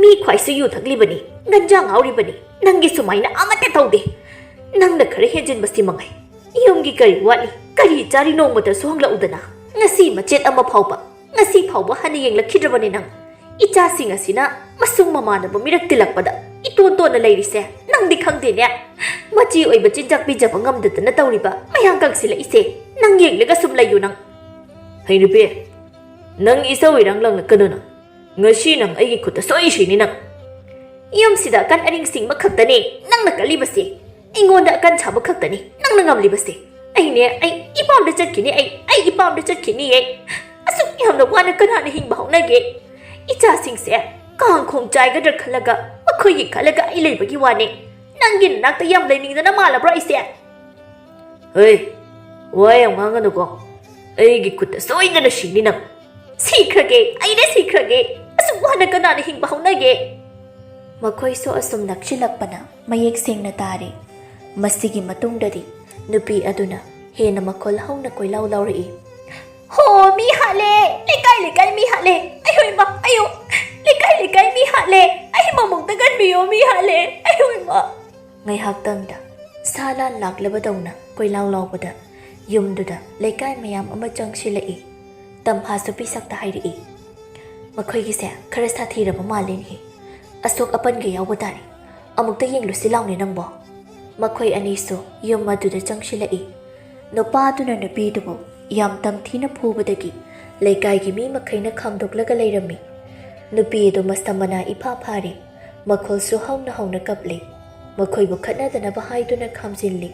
ꯃꯤ ꯈ꯭ꯋꯥꯏꯁꯨ ꯌꯨ ꯊꯛꯂꯤꯕꯅꯤ, ꯒꯟꯖꯥ ꯉꯥꯎꯔꯤꯕꯅꯤ, ꯅꯪꯒꯤ ꯁꯨꯃꯥꯏꯅ ꯑꯃꯠꯇ ꯇꯧꯗꯦ꯫ ꯅꯪꯅ ꯈꯔ ꯍꯦꯟꯖꯤꯟꯕꯁꯤ ꯃꯉꯥꯏ꯫ ꯌꯨꯝꯒꯤ ꯀꯔꯤ ꯋꯥꯠꯂꯤ, ꯀꯔꯤ ꯆꯥꯔꯤ ꯅꯣꯡꯃꯇꯁꯨ ꯍꯪꯂꯛꯎꯗꯅ꯫ ꯉꯁꯤ ꯃꯆꯦꯠ ꯑꯃ ꯐꯥꯎꯕ, ꯉꯁꯤ ꯐꯥꯎꯕ ꯍꯟꯅ ꯌꯦꯡꯂꯛꯈꯤꯗ꯭ꯔꯕꯅꯤ ꯅꯪ꯫ ꯏꯆꯥꯁꯤꯡ ꯑꯁꯤꯅ ꯃꯁꯨꯡ ꯃꯃꯥꯟꯅꯕ ꯃꯤꯔꯛ ꯇꯤꯜꯂꯛꯄꯗ ꯏꯇꯣꯟ ꯇꯣꯟꯅ ꯂꯩꯔꯤꯁꯦ ꯅꯪꯗꯤ ꯈꯪꯗꯦꯅꯦ꯫ ꯃꯆꯤ ꯑꯣꯏꯕ ꯆꯤꯟꯖꯥꯛ ꯄꯤꯖꯕ ꯉꯝꯗꯗꯅ ꯇꯧꯔꯤꯕ ꯃꯌꯥꯡ ꯀꯪꯁꯤꯜꯂꯛꯏꯁꯦ ꯅꯪ ꯌꯦꯡꯂꯒ ꯁꯨꯝ ꯂꯩꯌꯨ ꯅꯪ꯫" "ꯍꯩ ꯅꯨꯄꯤ, ꯅꯪ ꯏꯁꯧ ꯏꯔꯥꯡ ꯂꯪꯂꯛꯀꯅꯨ ꯅꯪ꯫ ꯉꯁꯤ ꯅꯪ ꯑꯩꯒꯤ ꯈꯨꯠꯇ ꯁꯣꯏ ꯁꯤꯅꯤ ꯅꯪ꯫" "ꯌꯨꯝꯁꯤꯗ ꯑꯀꯟ ꯑꯔꯤꯡꯁꯤꯡꯕ ꯈꯛꯇꯅꯦ ꯅꯪꯅ ꯀꯜꯂꯤꯕꯁꯦ꯫ ꯑꯩꯉꯣꯟꯗ ꯑꯀꯟ ꯁꯥꯕ ꯈꯛꯇꯅꯤ ꯅꯪꯅ ꯉꯝꯂꯤꯕꯁꯦ꯫ ꯑꯩꯅꯦ, ꯑꯩ ꯏꯄꯥꯝꯗ ꯆꯠꯈꯤꯅꯤ, ꯑꯩ, ꯑꯩ ꯏꯄꯥꯝꯗ ꯆꯠꯈꯤꯅꯤꯌꯦ꯫ ꯑꯁꯨꯛ ꯌꯥꯝꯅ ꯋꯥꯅ ꯀꯅꯥꯅ ꯍꯤꯡꯕ ꯍꯧꯅꯒꯦ? ꯏꯆꯥꯁꯤꯡꯁꯦ ꯀꯥꯡ ꯈꯣꯡ ꯆꯥꯏꯒꯗ꯭ꯔꯥ ꯈꯜꯂꯒ, ꯃꯈꯣꯏꯒꯤ ꯈꯜꯂꯒ ꯑꯩ ꯂꯩꯕꯒꯤ ꯋꯥꯅꯦ꯫ ꯅꯪꯒꯤ ꯅꯅꯥꯛꯇ ꯌꯥꯝ ꯂꯩꯅꯤꯡꯗꯅ ꯃꯥꯜꯂꯕ꯭ꯔꯣ ꯑꯩꯁꯦ? ꯍꯦ, ꯋꯥ ꯌꯥꯝ ꯉꯥꯡꯒꯅꯨꯀꯣ꯫ ꯑꯩꯒꯤ ꯈꯨꯠꯇ ꯁꯣꯏꯗꯅ ꯁꯤꯅꯤ ꯅꯪ꯫ ꯁꯤꯈ꯭ꯔꯒꯦ, ꯑꯩꯅ ꯁꯤꯈ꯭ꯔꯒꯦ꯫ ꯑꯁꯨꯛ ꯋꯥꯅ ꯀꯅꯥꯅ ꯍꯤꯡꯕ ꯍꯧꯅꯒꯦ? ꯃꯈꯣꯏꯁꯨ ꯑꯁꯨꯝ ꯅꯛꯁꯤꯜꯂꯛꯄꯅ ꯃꯌꯦꯛ ꯁꯦꯡꯅ ꯇꯥꯔꯦ꯫ ꯃꯁꯤꯒꯤ ꯃꯇꯨꯡꯗꯗꯤ ꯅꯨꯄꯤ ꯑꯗꯨꯅ ꯍꯦꯟꯅ ꯃꯈꯣꯜ ꯍꯧꯅ ꯀꯣꯏꯂꯥꯎ ꯂꯥꯎꯔꯛꯏ꯫ "ꯍꯣ, ꯃꯤ ꯍꯥꯠꯂꯦ! ꯂꯩꯀꯥꯏ ꯂꯩꯀꯥꯏ ꯃꯤ ꯍꯥꯠꯂꯦ! ꯑꯌꯣ ꯏꯃꯥ, ꯑꯌꯣ! ꯂꯩꯀꯥꯏ ꯂꯩꯀꯥꯏ ꯃꯤ ꯍꯥꯠꯂꯦ! ꯑꯩ ꯃꯃꯨꯛꯇ ꯀꯟꯕꯤꯌꯣ, ꯃꯤ ꯍꯥꯠꯂꯦ! ꯑꯌꯣ ꯏꯃꯥ!" ꯉꯥꯏꯍꯥꯛꯇꯪꯗ ꯁꯥ ꯂꯥꯟ ꯂꯥꯛꯂꯕꯗꯧꯅ ꯀꯣꯏꯂꯥꯎ ꯂꯥꯎꯕꯗ ꯌꯨꯝꯗꯨꯗ ꯂꯩꯀꯥꯏ ꯃꯌꯥꯝ ꯑꯃ ꯆꯪꯁꯤꯜꯂꯛꯏ꯫ ꯇꯝꯐꯥꯁꯨ ꯄꯤꯁꯛꯇ ꯍꯥꯏꯔꯛꯏ꯫ "ꯃꯈꯣꯏꯒꯤꯁꯦ ꯈꯔ ꯁꯥꯊꯤꯔꯕ ꯃꯥꯜꯂꯦꯅꯦꯍꯦ꯫ ꯑꯁꯣꯛ ꯑꯄꯟꯒ ꯌꯥꯎꯕ ꯇꯥꯔꯦ꯫ ꯑꯃꯨꯛꯇ ꯌꯦꯡꯂꯨꯁꯤ ꯂꯥꯎꯅꯦ ꯅꯪꯕꯣ꯫" ꯃꯈꯣꯏ ꯑꯅꯤꯁꯨ ꯌꯨꯝ ꯑꯗꯨꯗ ꯆꯪꯁꯤꯜꯂꯛꯏ꯫ ꯅꯨꯄꯥꯗꯨꯅ ꯅꯨꯄꯤꯗꯨꯕꯨ ꯌꯥꯝ ꯇꯝꯊꯤꯅ ꯐꯨꯕꯗꯒꯤ ꯂꯩꯀꯥꯏꯒꯤ ꯃꯤ ꯃꯈꯩꯅ ꯈꯥꯝꯗꯣꯛꯂꯒ ꯂꯩꯔꯝꯃꯤ꯫ ꯅꯨꯄꯤ ꯑꯗꯨ ꯃꯁꯝ ꯃꯅꯥ ꯏꯐꯥ ꯐꯥꯔꯤ꯫ ꯃꯈꯣꯜꯁꯨ ꯍꯧꯅ ꯍꯧꯅ ꯀꯞꯂꯤ꯫ ꯃꯈꯣꯏꯕꯨ ꯈꯠꯅꯗꯅꯕ ꯍꯥꯏꯗꯨꯅ ꯈꯥꯝꯖꯤꯜꯂꯤ꯫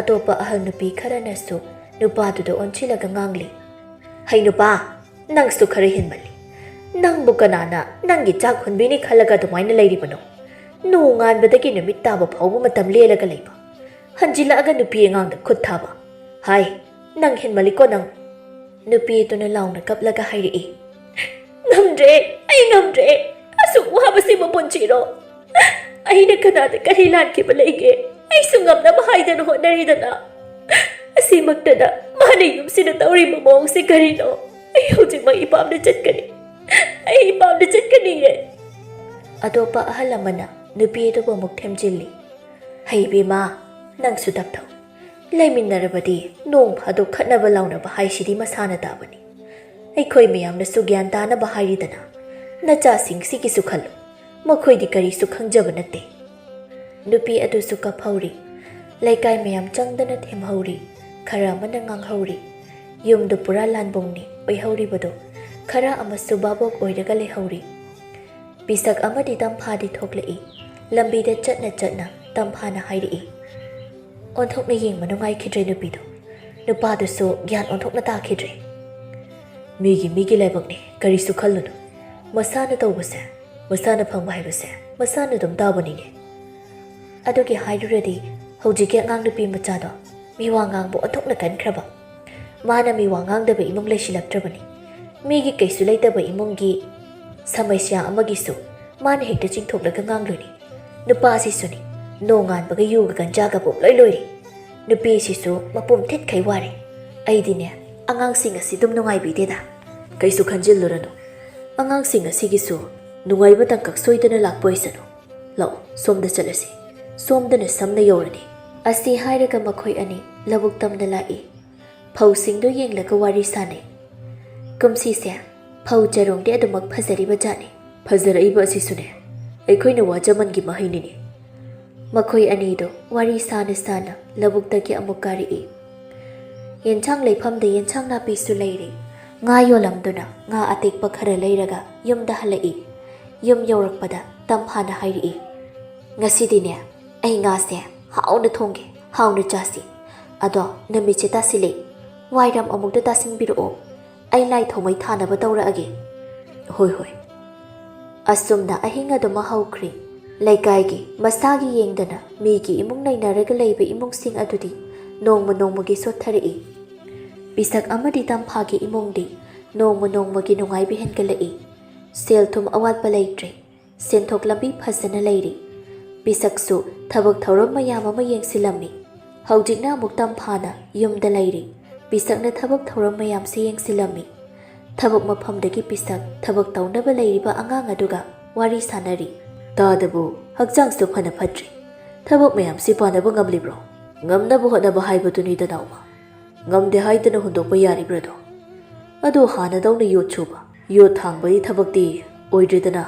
ꯑꯇꯣꯞꯄ ꯑꯍꯜ ꯅꯨꯄꯤ ꯈꯔꯅꯁꯨ ꯅꯨꯄꯥꯗꯨꯗ ꯑꯣꯟꯁꯤꯜꯂꯒ ꯉꯥꯡꯂꯤ꯫ "ꯍꯩ ꯅꯨꯄꯥ, ꯅꯪꯁꯨ ꯈꯔ ꯍꯦꯟꯃꯜꯂꯤ꯫ ꯅꯪꯕꯨ ꯀꯅꯥꯅ ꯅꯪꯒꯤ ꯆꯥꯛ ꯍꯨꯟꯕꯤꯅꯤ ꯈꯜꯂꯒ ꯑꯗꯨꯃꯥꯏꯅ ꯂꯩꯔꯤꯕꯅꯣ? ꯅꯣꯡꯉꯥꯟꯕꯗꯒꯤ ꯅꯨꯃꯤꯠ ꯇꯥꯕ ꯐꯥꯎꯕ ꯃꯇꯝ ꯂꯦꯜꯂꯒ ꯂꯩꯕ꯫ ꯍꯟꯖꯤꯜꯂꯛꯑꯒ ꯅꯨꯄꯤ ꯑꯉꯥꯡꯗ ꯈꯨꯠ ꯊꯥꯕ꯫ ꯍꯥꯏ, ꯅꯪ ꯍꯦꯟꯃꯜꯂꯤꯀꯣ ꯅꯪ!" ꯅꯨꯄꯤ ꯑꯗꯨꯅ ꯂꯥꯎꯅ ꯀꯞꯂꯒ ꯍꯥꯏꯔꯛꯏ꯫ "ꯉꯝꯗ꯭ꯔꯦ, ꯑꯩ ꯉꯝꯗ꯭ꯔꯦ꯫ ꯑꯁꯨꯛ ꯋꯥꯕꯁꯤꯕꯨ ꯄꯨꯟꯁꯤꯔꯣ? ꯑꯩꯅ ꯀꯅꯥꯗ ꯀꯔꯤ ꯂꯥꯟꯈꯤꯕ ꯂꯩꯒꯦ? ꯑꯩꯁꯨ ꯉꯝꯅꯕ ꯍꯥꯏꯗꯅ ꯍꯣꯠꯅꯔꯤꯗꯅ꯫ ꯑꯁꯤꯃꯛꯇꯗ ꯃꯥꯅ ꯌꯨꯝꯁꯤꯗ ꯇꯧꯔꯤꯕ ꯃꯑꯣꯡꯁꯤ ꯀꯔꯤꯅꯣ? ꯑꯩ ꯍꯧꯖꯤꯛꯃꯛ ꯏꯄꯥꯝꯗ ꯆꯠꯀꯅꯤ꯫ ꯑꯩ ꯏꯄꯥꯝꯗ ꯆꯠꯀꯅꯤꯌꯦ!" ꯑꯇꯣꯞꯄ ꯑꯍꯜ ꯑꯃꯅ ꯅꯨꯄꯤ ꯑꯗꯨꯕꯨ ꯑꯃꯨꯛ ꯊꯦꯝꯖꯤꯜꯂꯤ꯫ "ꯍꯩ ꯏꯕꯦꯝꯃ, ꯅꯪꯁꯨ ꯇꯞꯊꯧ꯫ ꯂꯩꯃꯤꯟꯅꯔꯕꯗꯤ ꯅꯣꯡ ꯐꯥꯗꯣꯛ ꯈꯠꯅꯕ ꯂꯥꯎꯅꯕ ꯍꯥꯏꯁꯤꯗꯤ ꯃꯁꯥꯅ ꯇꯥꯕꯅꯤ꯫ ꯑꯩꯈꯣꯏ ꯃꯌꯥꯝꯅꯁꯨ ꯒ꯭ꯌꯥꯟ ꯇꯥꯅꯕ ꯍꯥꯏꯔꯤꯗꯅ꯫ ꯅꯆꯥꯁꯤꯡꯁꯤꯒꯤꯁꯨ ꯈꯜꯂꯨ꯫ ꯃꯈꯣꯏꯗꯤ ꯀꯔꯤꯁꯨ ꯈꯪꯖꯕ ꯅꯠꯇꯦ꯫" ꯅꯨꯄꯤ ꯑꯗꯨꯁꯨ ꯀꯞꯍꯧꯔꯤ꯫ ꯂꯩꯀꯥꯏ ꯃꯌꯥꯝ ꯆꯪꯗꯅ ꯊꯦꯝꯍꯧꯔꯤ꯫ ꯈꯔ ꯑꯃꯅ ꯉꯥꯡꯍꯧꯔꯤ꯫ ꯌꯨꯝꯗꯨ ꯄꯨꯔꯥ ꯂꯥꯟꯕꯨꯡꯅꯤ ꯑꯣꯏꯍꯧꯔꯤꯕꯗꯨ꯫ ꯈꯔ ꯑꯃꯁꯨ ꯚꯥꯕꯣꯛ ꯑꯣꯏꯔꯒ ꯂꯩꯍꯧꯔꯤ꯫ ꯄꯤꯁꯛ ꯑꯃꯗꯤ ꯇꯝꯐꯥꯗꯤ ꯊꯣꯛꯂꯛꯏ꯫ ꯂꯝꯕꯤꯗ ꯆꯠꯅ ꯆꯠꯅ ꯇꯝꯐꯥꯅ ꯍꯥꯏꯔꯛꯏ꯫ ꯑꯣꯟꯊꯣꯛꯅ ꯌꯦꯡꯕ ꯅꯨꯡꯉꯥꯏꯈꯤꯗ꯭ꯔꯦ ꯅꯨꯄꯤꯗꯣ꯫ ꯅꯨꯄꯥꯗꯨꯁꯨ ꯒ꯭ꯌꯥꯟ ꯑꯣꯟꯊꯣꯛꯅ ꯇꯥꯈꯤꯗ꯭ꯔꯦ꯫ "ꯃꯤꯒꯤ ꯃꯤꯒꯤ ꯂꯥꯏꯕꯛꯅꯤ, ꯀꯔꯤꯁꯨ ꯈꯜꯂꯨꯅꯨ꯫ ꯃꯁꯥꯅ ꯇꯧꯕꯁꯦ ꯃꯁꯥꯅ ꯐꯪꯕ ꯍꯥꯏꯕꯁꯦ ꯃꯁꯥꯅ ꯑꯗꯨꯝ ꯇꯥꯕꯅꯤꯅꯦ꯫ ꯑꯗꯨꯒꯤ ꯍꯥꯏꯔꯨꯔꯗꯤ ꯍꯧꯖꯤꯛꯀꯤ ꯑꯉꯥꯡ ꯅꯨꯄꯤ ꯃꯆꯥꯗꯣ ꯃꯤꯋꯥ ꯉꯥꯡꯕ ꯑꯣꯟꯊꯣꯛꯅ ꯀꯟꯈ꯭ꯔꯕ꯫ ꯃꯥꯅ ꯃꯤꯋꯥ ꯉꯥꯡꯗꯕ ꯏꯃꯨꯡ ꯂꯩꯁꯤꯜꯂꯛꯇ꯭ꯔꯕꯅꯤ꯫ ꯃꯤꯒꯤ ꯀꯩꯁꯨ ꯂꯩꯇꯕ ꯏꯃꯨꯡꯒꯤ ꯁꯃꯁ꯭ꯌꯥ ꯑꯃꯒꯤꯁꯨ ꯃꯥꯅ ꯍꯦꯛꯇ ꯆꯤꯡꯊꯣꯛꯂꯒ ꯉꯥꯡꯂꯨꯅꯤ꯫ ꯅꯨꯄꯥꯁꯤꯁꯨꯅꯤ, ꯅꯣꯡꯉꯥꯟꯕꯒ ꯌꯨꯒ ꯒꯟꯖꯥꯒ ꯄꯨꯝꯂꯣꯏ ꯂꯣꯏꯔꯦ꯫ ꯅꯨꯄꯤꯁꯤꯁꯨ ꯃꯄꯨꯝ ꯊꯤꯠꯈꯩ ꯋꯥꯔꯦ꯫ ꯑꯩꯗꯤꯅꯦ, ꯑꯉꯥꯡꯁꯤꯡ ꯑꯁꯤ ꯑꯗꯨꯝ ꯅꯨꯡꯉꯥꯏꯕꯤꯗꯦꯗ꯫ ꯀꯩꯁꯨ ꯈꯟꯖꯤꯜꯂꯨꯔꯅꯨ, ꯑꯉꯥꯡꯁꯤꯡ ꯑꯁꯤꯒꯤꯁꯨ ꯅꯨꯡꯉꯥꯏꯕ ꯇꯥꯡꯀꯛ ꯁꯣꯏꯗꯅ ꯂꯥꯛꯄ ꯑꯣꯏꯁꯅꯨ꯫ ꯂꯥꯛꯑꯣ, ꯁꯣꯝꯗ ꯆꯠꯂꯁꯤ꯫ ꯁꯣꯝꯗꯅ ꯁꯝꯅ ꯌꯧꯔꯅꯤ꯫" ꯑꯁꯤ ꯍꯥꯏꯔꯒ ꯃꯈꯣꯏ ꯑꯅꯤ ꯂꯧꯕꯨꯛ ꯇꯝꯅ ꯂꯥꯛꯏ꯫ ꯐꯧꯁꯤꯡꯗꯨ ꯌꯦꯡꯂꯒ ꯋꯥꯔꯤ ꯁꯥꯅꯩ꯫ "ꯀꯨꯝꯁꯤꯁꯦ ꯐꯧ ꯆꯔꯣꯡꯗꯤ ꯑꯗꯨꯃꯛ ꯐꯖꯔꯤꯕ ꯖꯥꯠꯅꯤ꯫" "ꯐꯖꯔꯛꯏꯕ ꯑꯁꯤꯁꯨꯅꯦ, ꯑꯩꯈꯣꯏꯅ ꯋꯥꯖꯃꯟꯒꯤ ꯃꯍꯩꯅꯤꯅꯦ꯫" ꯃꯈꯣꯏ ꯑꯅꯤꯗꯨ ꯋꯥꯔꯤ ꯁꯥꯅ ꯁꯥꯅ ꯂꯧꯕꯨꯛꯇꯒꯤ ꯑꯃꯨꯛ ꯀꯥꯔꯛꯏ꯫ ꯌꯦꯟꯁꯥꯡ ꯂꯩꯐꯝꯗ ꯌꯦꯟꯁꯥꯡ ꯅꯥꯄꯤꯁꯨ ꯂꯩꯔꯤ꯫ ꯉꯥ ꯌꯣꯜꯂꯝꯗꯨꯅ ꯉꯥ ꯑꯇꯦꯛꯄ ꯈꯔ ꯂꯩꯔꯒ ꯌꯨꯝꯗ ꯍꯜꯂꯛꯏ꯫ ꯌꯨꯝ ꯌꯧꯔꯛꯄꯗ ꯇꯝꯐꯥꯅ ꯍꯥꯏꯔꯛꯏ, "ꯉꯁꯤꯗꯤꯅꯦ, ꯑꯩ ꯉꯥꯁꯦ ꯍꯥꯎꯅ ꯊꯣꯡꯒꯦ, ꯍꯥꯎꯅ ꯆꯥꯁꯤ꯫ ꯑꯗꯣ ꯅꯨꯃꯤꯠꯁꯦ ꯇꯥꯁꯤꯜꯂꯦ, ꯋꯥꯏꯔꯝ ꯑꯃꯨꯛꯇ ꯇꯥꯁꯤꯟꯕꯤꯔꯛꯑꯣ, ꯑꯩ ꯂꯥꯏ ꯊꯥꯎꯃꯩ ꯊꯥꯅꯕ ꯇꯧꯔꯛꯑꯒꯦ꯫" "ꯍꯣꯏ, ꯍꯣꯏ꯫" ꯑꯁꯨꯝꯅ ꯑꯍꯤꯡ ꯑꯗꯨꯃ ꯍꯧꯈ꯭ꯔꯦ꯫ ꯂꯩꯀꯥꯏꯒꯤ ꯃꯁꯥꯒꯤ ꯌꯦꯡꯗꯅ ꯃꯤꯒꯤ ꯏꯃꯨꯡ ꯅꯩꯅꯔꯒ ꯂꯩꯕ ꯏꯃꯨꯡꯁꯤꯡ ꯑꯗꯨꯗꯤ ꯅꯣꯡꯃ ꯅꯣꯡꯃꯒꯤ ꯁꯣꯠꯊꯔꯛꯏ꯫ ꯄꯤꯁꯛ ꯑꯃꯗꯤ ꯇꯝꯐꯥꯒꯤ ꯏꯃꯨꯡꯗꯤ ꯅꯣꯡꯃ ꯅꯣꯡꯃꯒꯤ ꯅꯨꯡꯉꯥꯏꯕ ꯍꯦꯟꯒꯠꯂꯛꯏ꯫ ꯁꯦꯜ ꯊꯨꯝ ꯑꯋꯥꯠꯄ ꯂꯩꯇ꯭ꯔꯦ꯫ ꯁꯦꯟꯊꯣꯛ ꯂꯝꯕꯤ ꯐꯖꯅ ꯂꯩꯔꯤ꯫ ꯄꯤꯁꯛꯁꯨ ꯊꯕꯛ ꯊꯧꯔꯝ ꯃꯌꯥꯝ ꯑꯃ ꯌꯦꯡꯁꯤꯜꯂꯝꯃꯤ꯫ ꯍꯧꯖꯤꯛꯅ ꯑꯃꯨꯛ ꯇꯝꯐꯥꯅ ꯌꯨꯝꯗ ꯂꯩꯔꯤ꯫ ꯄꯤꯁꯛꯅ ꯊꯕꯛ ꯊꯧꯔꯝ ꯃꯌꯥꯝꯁꯤ ꯌꯦꯡꯁꯤꯜꯂꯝꯃꯤ꯫ ꯊꯕꯛ ꯃꯐꯝꯗꯒꯤ ꯄꯤꯁꯛ ꯊꯕꯛ ꯇꯧꯅꯕ ꯂꯩꯔꯤꯕ ꯑꯉꯥꯡ ꯑꯗꯨꯒ ꯋꯥꯔꯤ ꯁꯥꯅꯔꯤ꯫ "ꯇꯥꯗꯕꯨ ꯍꯛꯆꯥꯡꯁꯨ ꯐꯅ ꯐꯠꯇ꯭ꯔꯤ꯫ ꯊꯕꯛ ꯃꯌꯥꯝꯁꯤ ꯄꯥꯅꯕ ꯉꯝꯂꯤꯕ꯭ꯔꯣ? ꯉꯝꯅꯕ ꯍꯣꯠꯅꯕ ꯍꯥꯏꯕꯗꯨꯅꯤꯗ, ꯅꯥꯎꯃ꯫ ꯉꯝꯗꯦ ꯍꯥꯏꯗꯅ ꯍꯨꯟꯗꯣꯛꯄ ꯌꯥꯔꯤꯕ꯭ꯔꯗꯣ? ꯑꯗꯨ ꯍꯥꯟꯅꯗꯧꯅ ꯌꯣꯠ ꯁꯨꯕ, ꯌꯣꯠ ꯊꯥꯡꯕꯒꯤ ꯊꯕꯛꯇꯤ ꯑꯣꯏꯗ꯭ꯔꯦꯗꯅ?"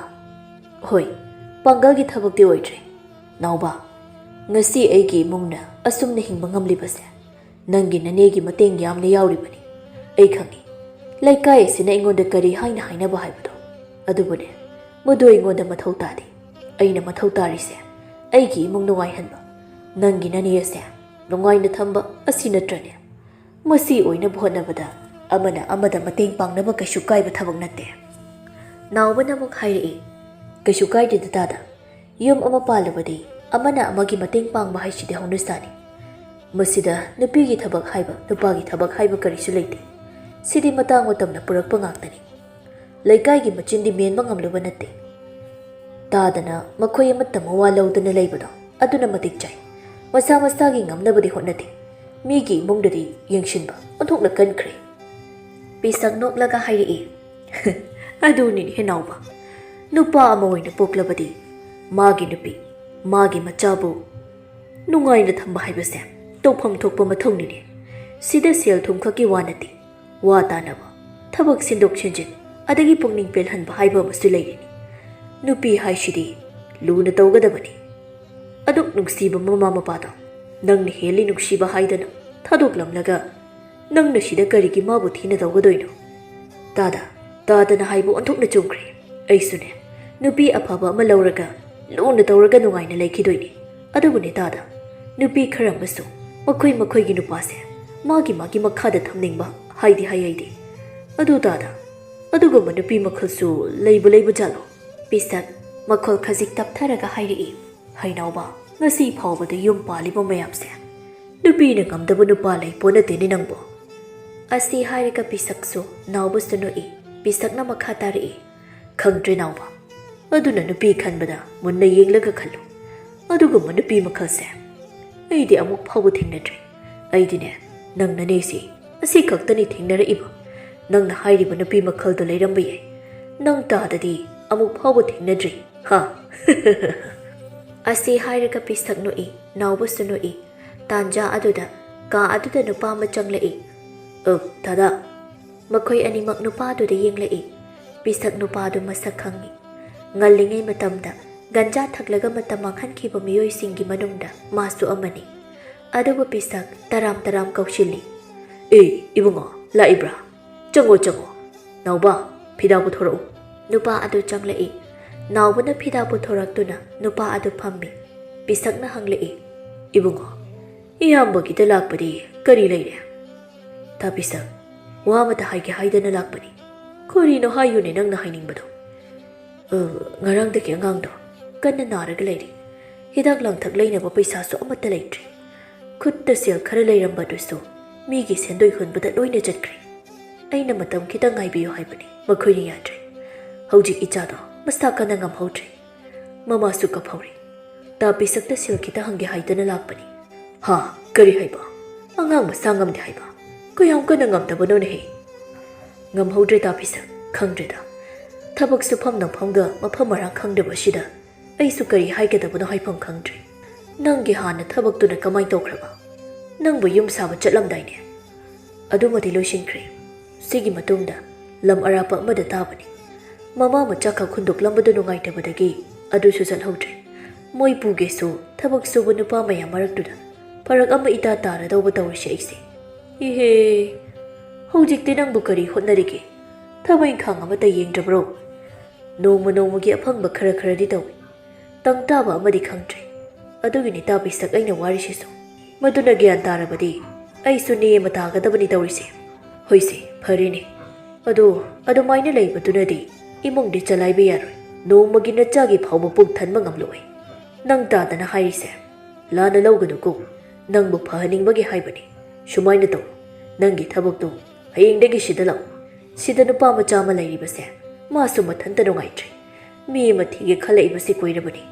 "ꯍꯣꯏ, ꯄꯥꯡꯒꯜꯒꯤ ꯊꯕꯛꯇꯤ ꯑꯣꯏꯗ꯭ꯔꯦ꯫ ꯅꯥꯎꯕ, ꯉꯁꯤ ꯑꯩꯒꯤ ꯏꯃꯨꯡꯅ ꯑꯁꯨꯝꯅ ꯍꯤꯡꯕ ꯉꯝꯂꯤꯕꯁꯦ ꯅꯪꯒꯤ ꯅꯅꯦꯒꯤ ꯃꯇꯦꯡ ꯌꯥꯝꯅ ꯌꯥꯎꯔꯤꯕꯅꯤ꯫ ꯑꯩ ꯈꯪꯏ, ꯂꯩꯀꯥꯏ ꯑꯁꯤꯅ ꯑꯩꯉꯣꯟꯗ ꯀꯔꯤ ꯍꯥꯏꯅ ꯍꯥꯏꯅꯕ ꯍꯥꯏꯕꯗꯣ꯫ ꯑꯗꯨꯕꯨꯅꯦ, ꯃꯗꯨ ꯑꯩꯉꯣꯟꯗ ꯃꯊꯧ ꯇꯥꯗꯦ꯫ ꯑꯩꯅ ꯃꯊꯧ ꯇꯥꯔꯤꯁꯦ ꯑꯩꯒꯤ ꯏꯃꯨꯡ ꯅꯨꯡꯉꯥꯏꯍꯟꯕ꯫ ꯅꯪꯒꯤ ꯅꯅꯦ ꯑꯁꯦ ꯅꯨꯡꯉꯥꯏꯅ ꯊꯝꯕ ꯑꯁꯤ ꯅꯠꯇ꯭ꯔꯅꯦ? ꯃꯁꯤ ꯑꯣꯏꯅꯕ ꯍꯣꯠꯅꯕꯗ ꯑꯃꯅ ꯑꯃꯗ ꯃꯇꯦꯡ ꯄꯥꯡꯅꯕ ꯀꯩꯁꯨ ꯀꯥꯏꯕ ꯊꯕꯛ ꯅꯠꯇꯦ꯫ ꯅꯥꯎꯕꯅ ꯑꯃꯨꯛ ꯍꯥꯏꯔꯛꯏ, "ꯀꯩꯁꯨ ꯀꯥꯏꯗꯦꯗ ꯇꯥꯗ꯫ ꯌꯨꯝ ꯑꯃ ꯄꯥꯜꯂꯕꯗꯤ ꯑꯃꯅ ꯑꯃꯒꯤ ꯃꯇꯦꯡ ꯄꯥꯡꯕ ꯍꯥꯏꯁꯤꯗꯤ ꯍꯧꯅꯁꯥꯅꯤ꯫ ꯃꯁꯤꯗ ꯅꯨꯄꯤꯒꯤ ꯊꯕꯛ ꯍꯥꯏꯕ, ꯅꯨꯄꯥꯒꯤ ꯊꯕꯛ ꯍꯥꯏꯕ ꯀꯔꯤꯁꯨ ꯂꯩꯇꯦ꯫ ꯁꯤꯗꯤ ꯃꯇꯥꯡ ꯃꯇꯝꯅ ꯄꯨꯔꯛꯄ ꯉꯥꯛꯇꯅꯤ꯫ ꯂꯩꯀꯥꯏꯒꯤ ꯃꯆꯤꯟꯗꯤ ꯃꯦꯟꯕ ꯉꯝꯂꯨꯕ ꯅꯠꯇꯦ꯫ ꯇꯥꯗꯅ ꯃꯈꯣꯏ ꯑꯃꯠꯇ ꯃꯋꯥ ꯂꯧꯗꯅ ꯂꯩꯕꯗꯣ ꯑꯗꯨꯅ ꯃꯇꯤꯛ ꯆꯥꯏ꯫ ꯃꯁꯥ ꯃꯁꯥꯒꯤ ꯉꯝꯅꯕꯗꯤ ꯍꯣꯠꯅꯗꯦ꯫ ꯃꯤꯒꯤ ꯏꯃꯨꯡꯗꯗꯤ ꯌꯦꯡꯁꯤꯟꯕ ꯑꯣꯟꯊꯣꯛꯅ ꯀꯟꯈ꯭ꯔꯦ꯫" ꯄꯤꯁꯛ ꯅꯣꯛꯂꯒ ꯍꯥꯏꯔꯛꯏ, "ꯑꯗꯨꯅꯤꯅꯦ ꯍꯦꯅꯥꯎꯕ, ꯅꯨꯄꯥ ꯑꯃ ꯑꯣꯏꯅ ꯄꯣꯛꯂꯕꯗꯤ ꯃꯥꯒꯤ ꯅꯨꯄꯤ, ꯃꯥꯒꯤ ꯃꯆꯥꯕꯨ ꯅꯨꯡꯉꯥꯏꯅ ꯊꯝꯕ ꯍꯥꯏꯕꯁꯦ ꯇꯧꯐꯝ ꯊꯣꯛꯄ ꯃꯊꯧꯅꯤꯅꯦ꯫ ꯁꯤꯗ ꯁꯦꯜ ꯊꯨꯝ ꯈꯛꯀꯤ ꯋꯥ ꯅꯠꯇꯦ, ꯋꯥ ꯇꯥꯅꯕ, ꯊꯕꯛ ꯁꯤꯟꯗꯣꯛ ꯁꯤꯟꯖꯤꯟ, ꯑꯗꯒꯤ ꯄꯨꯛꯅꯤꯡ ꯄꯦꯜꯍꯟꯕ ꯍꯥꯏꯕ ꯑꯃꯁꯨ ꯂꯩꯔꯤꯅꯤ꯫ ꯅꯨꯄꯤ ꯍꯥꯏꯁꯤꯗꯤ ꯂꯨꯅ ꯇꯧꯒꯗꯕꯅꯤ꯫ ꯑꯗꯨꯛ ꯅꯨꯡꯁꯤꯕ ꯃꯃꯥ ꯃꯄꯥꯗꯣ ꯅꯪꯅ ꯍꯦꯜꯂꯤ ꯅꯨꯡꯁꯤꯕ ꯍꯥꯏꯗꯅ ꯊꯥꯗꯣꯛꯂꯝꯂꯒ ꯅꯪꯅ ꯁꯤꯗ ꯀꯔꯤꯒꯤ ꯃꯥꯕꯨ ꯊꯤꯅ ꯇꯧꯒꯗꯣꯏꯅꯣ?" ꯇꯥꯗ, ꯇꯥꯗꯅ ꯍꯥꯏꯕ ꯑꯣꯟꯊꯣꯛꯅ ꯆꯨꯝꯈ꯭ꯔꯦ꯫ ꯑꯩꯁꯨꯅꯦ, ꯅꯨꯄꯤ ꯑꯐꯕ ꯑꯃ ꯂꯧꯔꯒ ꯂꯨꯅ ꯇꯧꯔꯒ ꯅꯨꯡꯉꯥꯏꯅ ꯂꯩꯈꯤꯗꯣꯏꯅꯤ꯫ ꯑꯗꯨꯕꯨꯅꯦ ꯇꯥꯗ, ꯅꯨꯄꯤ ꯈꯔ ꯑꯃꯁꯨ ꯃꯈꯣꯏ ꯃꯈꯣꯏꯒꯤ ꯅꯨꯄꯥꯁꯦ ꯃꯥꯒꯤ ꯃꯥꯒꯤ ꯃꯈꯥꯗ ꯊꯝꯅꯤꯡꯕ ꯍꯥꯏꯗꯤ ꯍꯥꯏ ꯑꯩꯗꯤ꯫ ꯑꯗꯨ ꯇꯥꯗ, ꯑꯗꯨꯒꯨꯝꯕ ꯅꯨꯄꯤ ꯃꯈꯜꯁꯨ ꯂꯩꯕꯨ ꯂꯩꯕ ꯖꯥꯠꯂꯣ? ꯄꯤꯁꯛ ꯃꯈꯣꯜ ꯈꯖꯤꯛ ꯇꯞꯊꯔꯒ ꯍꯥꯏꯔꯛꯏ, "ꯍꯩꯅꯥꯎꯕ, ꯉꯁꯤ ꯐꯥꯎꯕꯗ ꯌꯨꯝ ꯄꯥꯜꯂꯤꯕ ꯃꯌꯥꯝꯁꯦ?" "ꯅꯨꯄꯤꯅ ꯉꯝꯗꯕ ꯅꯨꯄꯥ ꯂꯩ ꯄꯣꯠ ꯅꯠꯇꯦꯅꯦ ꯅꯪꯕꯣ꯫" ꯑꯁꯤ ꯍꯥꯏꯔꯒ ꯄꯤꯁꯛꯁꯨ ꯅꯥꯎꯕꯁꯨ ꯅꯣꯛꯏ꯫ ꯄꯤꯁꯛꯅ ꯃꯈꯥ ꯇꯥꯔꯛꯏ, "ꯈꯪꯗ꯭ꯔꯦ ꯅꯥꯎꯕ, ꯑꯗꯨꯅ ꯅꯨꯄꯤ ꯈꯟꯕꯗ ꯃꯨꯟꯅ ꯌꯦꯡꯂꯒ ꯈꯜꯂꯨ꯫ ꯑꯗꯨꯒꯨꯝꯕ ꯅꯨꯄꯤ ꯃꯈꯜꯁꯦ ꯑꯩꯗꯤ ꯑꯃꯨꯛ ꯐꯥꯎꯕ ꯊꯦꯡꯅꯗ꯭ꯔꯤ꯫ ꯑꯩꯗꯤꯅꯦ, ꯅꯪꯅꯅꯦꯁꯤ ꯑꯁꯤ ꯈꯛꯇꯅꯤ ꯊꯦꯡꯅꯔꯛꯏꯕ꯫ ꯅꯪꯅ ꯍꯥꯏꯔꯤꯕ ꯅꯨꯄꯤ ꯃꯈꯜꯗꯣ ꯂꯩꯔꯝꯕ ꯌꯥꯏ꯫ ꯅꯪ ꯇꯥꯗꯗꯤ ꯑꯃꯨꯛ ꯐꯥꯎꯕ ꯊꯦꯡꯅꯗ꯭ꯔꯤ, ꯍꯥ?" ꯑꯁꯤ ꯍꯥꯏꯔꯒ ꯄꯤꯁꯛ ꯅꯣꯛꯏ, ꯅꯥꯎꯕꯁꯨ ꯅꯣꯛꯏ꯫ ꯇꯥꯟꯖꯥ ꯑꯗꯨꯗ ꯀꯥ ꯑꯗꯨꯗ ꯅꯨꯄꯥ ꯑꯃ ꯆꯪꯂꯛꯏ꯫ "ꯑ, ꯗꯥꯗꯥ꯫" ꯃꯈꯣꯏ ꯑꯅꯤꯃꯛ ꯅꯨꯄꯥꯗꯨꯗ ꯌꯦꯡꯂꯛꯏ꯫ ꯄꯤꯁꯛ ꯅꯨꯄꯥꯗꯨ ꯃꯁꯛ ꯈꯪꯏ꯫ ꯉꯜꯂꯤꯉꯩ ꯃꯇꯝꯗ ꯒꯟꯖꯥ ꯊꯛꯂꯒ ꯃꯇꯝ ꯃꯥꯡꯍꯟꯈꯤꯕ ꯃꯤꯑꯣꯏꯁꯤꯡꯒꯤ ꯃꯅꯨꯡꯗ ꯃꯥꯁꯨ ꯑꯃꯅꯤ꯫ ꯑꯗꯨꯕꯨ ꯄꯤꯁꯛ ꯇꯔꯥꯝ ꯇꯔꯥꯝ ꯀꯧꯁꯤꯜꯂꯤ꯫ "ꯑꯦ, ꯏꯕꯨꯡꯉꯣ, ꯂꯥꯛꯏꯕ꯭ꯔꯥ? ꯆꯪꯉꯣ, ꯆꯪꯉꯣ꯫ ꯅꯥꯎꯕ, ꯐꯤꯗꯥ ꯄꯨꯊꯣꯔꯛꯎ꯫" ꯅꯨꯄꯥ ꯑꯗꯨ ꯆꯪꯂꯛꯏ꯫ ꯅꯥꯎꯕꯅ ꯐꯤꯗꯥ ꯄꯨꯊꯣꯔꯛꯇꯨꯅ ꯅꯨꯄꯥ ꯑꯗꯨ ꯐꯝꯃꯤ꯫ ꯄꯤꯁꯛꯅ ꯍꯪꯂꯛꯏ, "ꯏꯕꯨꯡꯉꯣ, "ꯏꯌꯥꯝꯕꯒꯤꯗ ꯂꯥꯛꯄꯗꯤ ꯀꯔꯤ ꯂꯩꯔꯦ?" "ꯇꯥ ꯄꯤꯁꯛ, ꯋꯥ ꯑꯃꯇ ꯍꯥꯏꯒꯦ ꯍꯥꯏꯗꯅ ꯂꯥꯛꯄꯅꯤ꯫" "ꯀꯔꯤꯅꯣ ꯍꯥꯏꯌꯨꯅꯦ ꯅꯪꯅ ꯍꯥꯏꯅꯤꯡꯕꯗꯣ?" "ꯑ, ꯉꯔꯥꯡꯗꯒꯤ ꯑꯉꯥꯡꯗꯣ ꯀꯟꯅ ꯅꯥꯔꯒ ꯂꯩꯔꯤ꯫ ꯍꯤꯗꯥꯛ ꯂꯥꯡꯊꯛ ꯂꯩꯅꯕ ꯄꯩꯁꯥꯁꯨ ꯑꯃꯠꯇ ꯂꯩꯇ꯭ꯔꯦ꯫ ꯈꯨꯠꯇ ꯁꯦꯜ ꯈꯔ ꯂꯩꯔꯝꯕꯗꯨꯁꯨ ꯃꯤꯒꯤ ꯁꯦꯟꯗꯣꯏ ꯍꯨꯟꯕꯗ ꯂꯣꯏꯅ ꯆꯠꯈ꯭ꯔꯦ꯫ ꯑꯩꯅ ꯃꯇꯝ ꯈꯤꯇꯪ ꯉꯥꯏꯕꯤꯌꯨ ꯍꯥꯏꯕꯅꯤ, ꯃꯈꯣꯏꯅ ꯌꯥꯗ꯭ꯔꯦ꯫ ꯍꯧꯖꯤꯛ ꯏꯆꯥꯗꯣ ꯃꯁꯥ ꯀꯟꯅ ꯉꯝꯍꯧꯗ꯭ꯔꯦ꯫ ꯃꯃꯥꯁꯨ ꯀꯞꯍꯧꯔꯦ꯫ ꯇꯥ ꯄꯤꯁꯛꯇ ꯁꯦꯜ ꯈꯤꯇ ꯍꯪꯒꯦ ꯍꯥꯏꯗꯅ ꯂꯥꯛꯄꯅꯤ꯫" "ꯍꯥ? ꯀꯔꯤ ꯍꯥꯏꯕ? ꯑꯉꯥꯡ ꯃꯁꯥ ꯉꯝꯗꯦ ꯍꯥꯏꯕ? ꯀꯌꯥꯝ ꯀꯟꯅ ꯉꯝꯗꯕꯅꯣꯅꯦꯍꯦ?" "ꯉꯝꯍꯧꯗ꯭ꯔꯦ ꯇꯥ ꯄꯤꯁꯛ, ꯈꯪꯗ꯭ꯔꯦꯗ꯫ ꯊꯕꯛ ꯁꯨꯐꯝ ꯅꯣꯝꯐꯝꯒ ꯃꯐꯝ ꯃꯔꯥꯡ ꯈꯪꯗꯕꯁꯤꯗ ꯑꯩꯁꯨ ꯀꯔꯤ ꯍꯥꯏꯒꯗꯕꯅꯣ ꯍꯥꯏꯐꯝ ꯈꯪꯗ꯭ꯔꯦ꯫ ꯅꯪꯒꯤ ꯍꯥꯟꯅ ꯊꯕꯛꯇꯨꯅ ꯀꯃꯥꯏ ꯇꯧꯈ꯭ꯔꯕ? ꯅꯪꯕꯨ ꯌꯨꯝ ꯁꯥꯕ ꯆꯠꯂꯝꯗꯥꯏꯅꯦ?" "ꯑꯗꯨꯃꯗꯤ ꯂꯣꯏꯁꯤꯟꯈ꯭ꯔꯦ꯫ ꯁꯤꯒꯤ ꯃꯇꯨꯡꯗ ꯂꯝ ꯑꯔꯥꯞꯄ ꯑꯃꯗ ꯇꯥꯕꯅꯤ꯫ ꯃꯃꯥ ꯃꯆꯥ ꯈꯛ ꯍꯨꯟꯗꯣꯛꯂꯝꯕꯗꯨ ꯅꯨꯡꯉꯥꯏꯇꯕꯗꯒꯤ ꯑꯗꯨꯁꯨ ꯆꯠꯍꯧꯗ꯭ꯔꯦ꯫ ꯃꯣꯏ ꯄꯨꯒꯦꯁꯨ ꯊꯕꯛ ꯁꯨꯕ ꯅꯨꯄꯥ ꯃꯌꯥꯝ ꯃꯔꯛꯇꯨꯗ ꯐꯔꯛ ꯑꯃ ꯏꯇꯥ ꯇꯥꯔꯗꯧꯕ ꯇꯧꯔꯤꯁꯦ ꯑꯩꯁꯦ꯫ ꯏꯍꯦ, ꯍꯧꯖꯤꯛꯇꯤ ꯅꯪꯕꯨ ꯀꯔꯤ ꯍꯣꯠꯅꯔꯤꯒꯦ? ꯊꯕꯛ ꯏꯪꯈꯥꯡ ꯑꯃꯠꯇ ꯌꯦꯡꯗ꯭ꯔꯕ꯭ꯔꯣ?" "ꯅꯣꯡꯃ ꯅꯣꯡꯃꯒꯤ ꯑꯐꯪꯕ ꯈꯔ ꯈꯔꯗꯤ ꯇꯧꯏ꯫ ꯇꯪ ꯇꯥꯕ ꯑꯃꯗꯤ ꯈꯪꯗ꯭ꯔꯦ꯫ ꯑꯗꯨꯒꯤꯅꯤ ꯇꯥ ꯄꯤꯁꯛ ꯑꯩꯅ ꯋꯥꯔꯤꯁꯤꯁꯨ꯫ ꯃꯗꯨꯅ ꯒ꯭ꯌꯥꯟ ꯇꯥꯔꯕꯗꯤ ꯑꯩꯁꯨ ꯅꯦ ꯑꯃ ꯇꯥꯒꯗꯕꯅꯤ ꯇꯧꯔꯤꯁꯦ꯫" "ꯍꯣꯏꯁꯦ, ꯐꯔꯦꯅꯦ꯫ ꯑꯗꯣ ꯑꯗꯨꯃꯥꯏꯅ ꯂꯩꯕꯗꯨꯅꯗꯤ ꯏꯃꯨꯡꯗꯤ ꯆꯂꯥꯏꯕ ꯌꯥꯔꯣꯏ꯫ ꯅꯣꯡꯃꯒꯤ ꯅꯆꯥꯒꯤ ꯐꯥꯎꯕ ꯄꯨꯛ ꯊꯟꯕ ꯉꯝꯂꯣꯏ꯫ ꯅꯪ ꯇꯥꯗꯅ ꯍꯥꯏꯔꯤꯁꯦ ꯂꯥꯟꯅ ꯂꯧꯒꯅꯨꯀꯣ꯫ ꯅꯪꯕꯨ ꯐꯍꯟꯅꯤꯡꯕꯒꯤ ꯍꯥꯏꯕꯅꯤ꯫ ꯁꯨꯃꯥꯏꯅ ꯇꯧ, ꯅꯪꯒꯤ ꯊꯕꯛꯇꯨ ꯍꯌꯦꯡꯗꯒꯤ ꯁꯤꯗ ꯂꯥꯛꯎ꯫ ꯁꯤꯗ ꯅꯨꯄꯥ ꯃꯆꯥ ꯑꯃ ꯂꯩꯔꯤꯕꯁꯦ, ꯃꯥꯁꯨ ꯃꯊꯟꯇ ꯅꯨꯡꯉꯥꯏꯇ꯭ꯔꯦ꯫ ꯃꯤ ꯑꯃ ꯊꯤꯒꯦ ꯈꯜꯂꯛꯏꯕꯁꯤ ꯀꯨꯏꯔꯕꯅꯤ꯫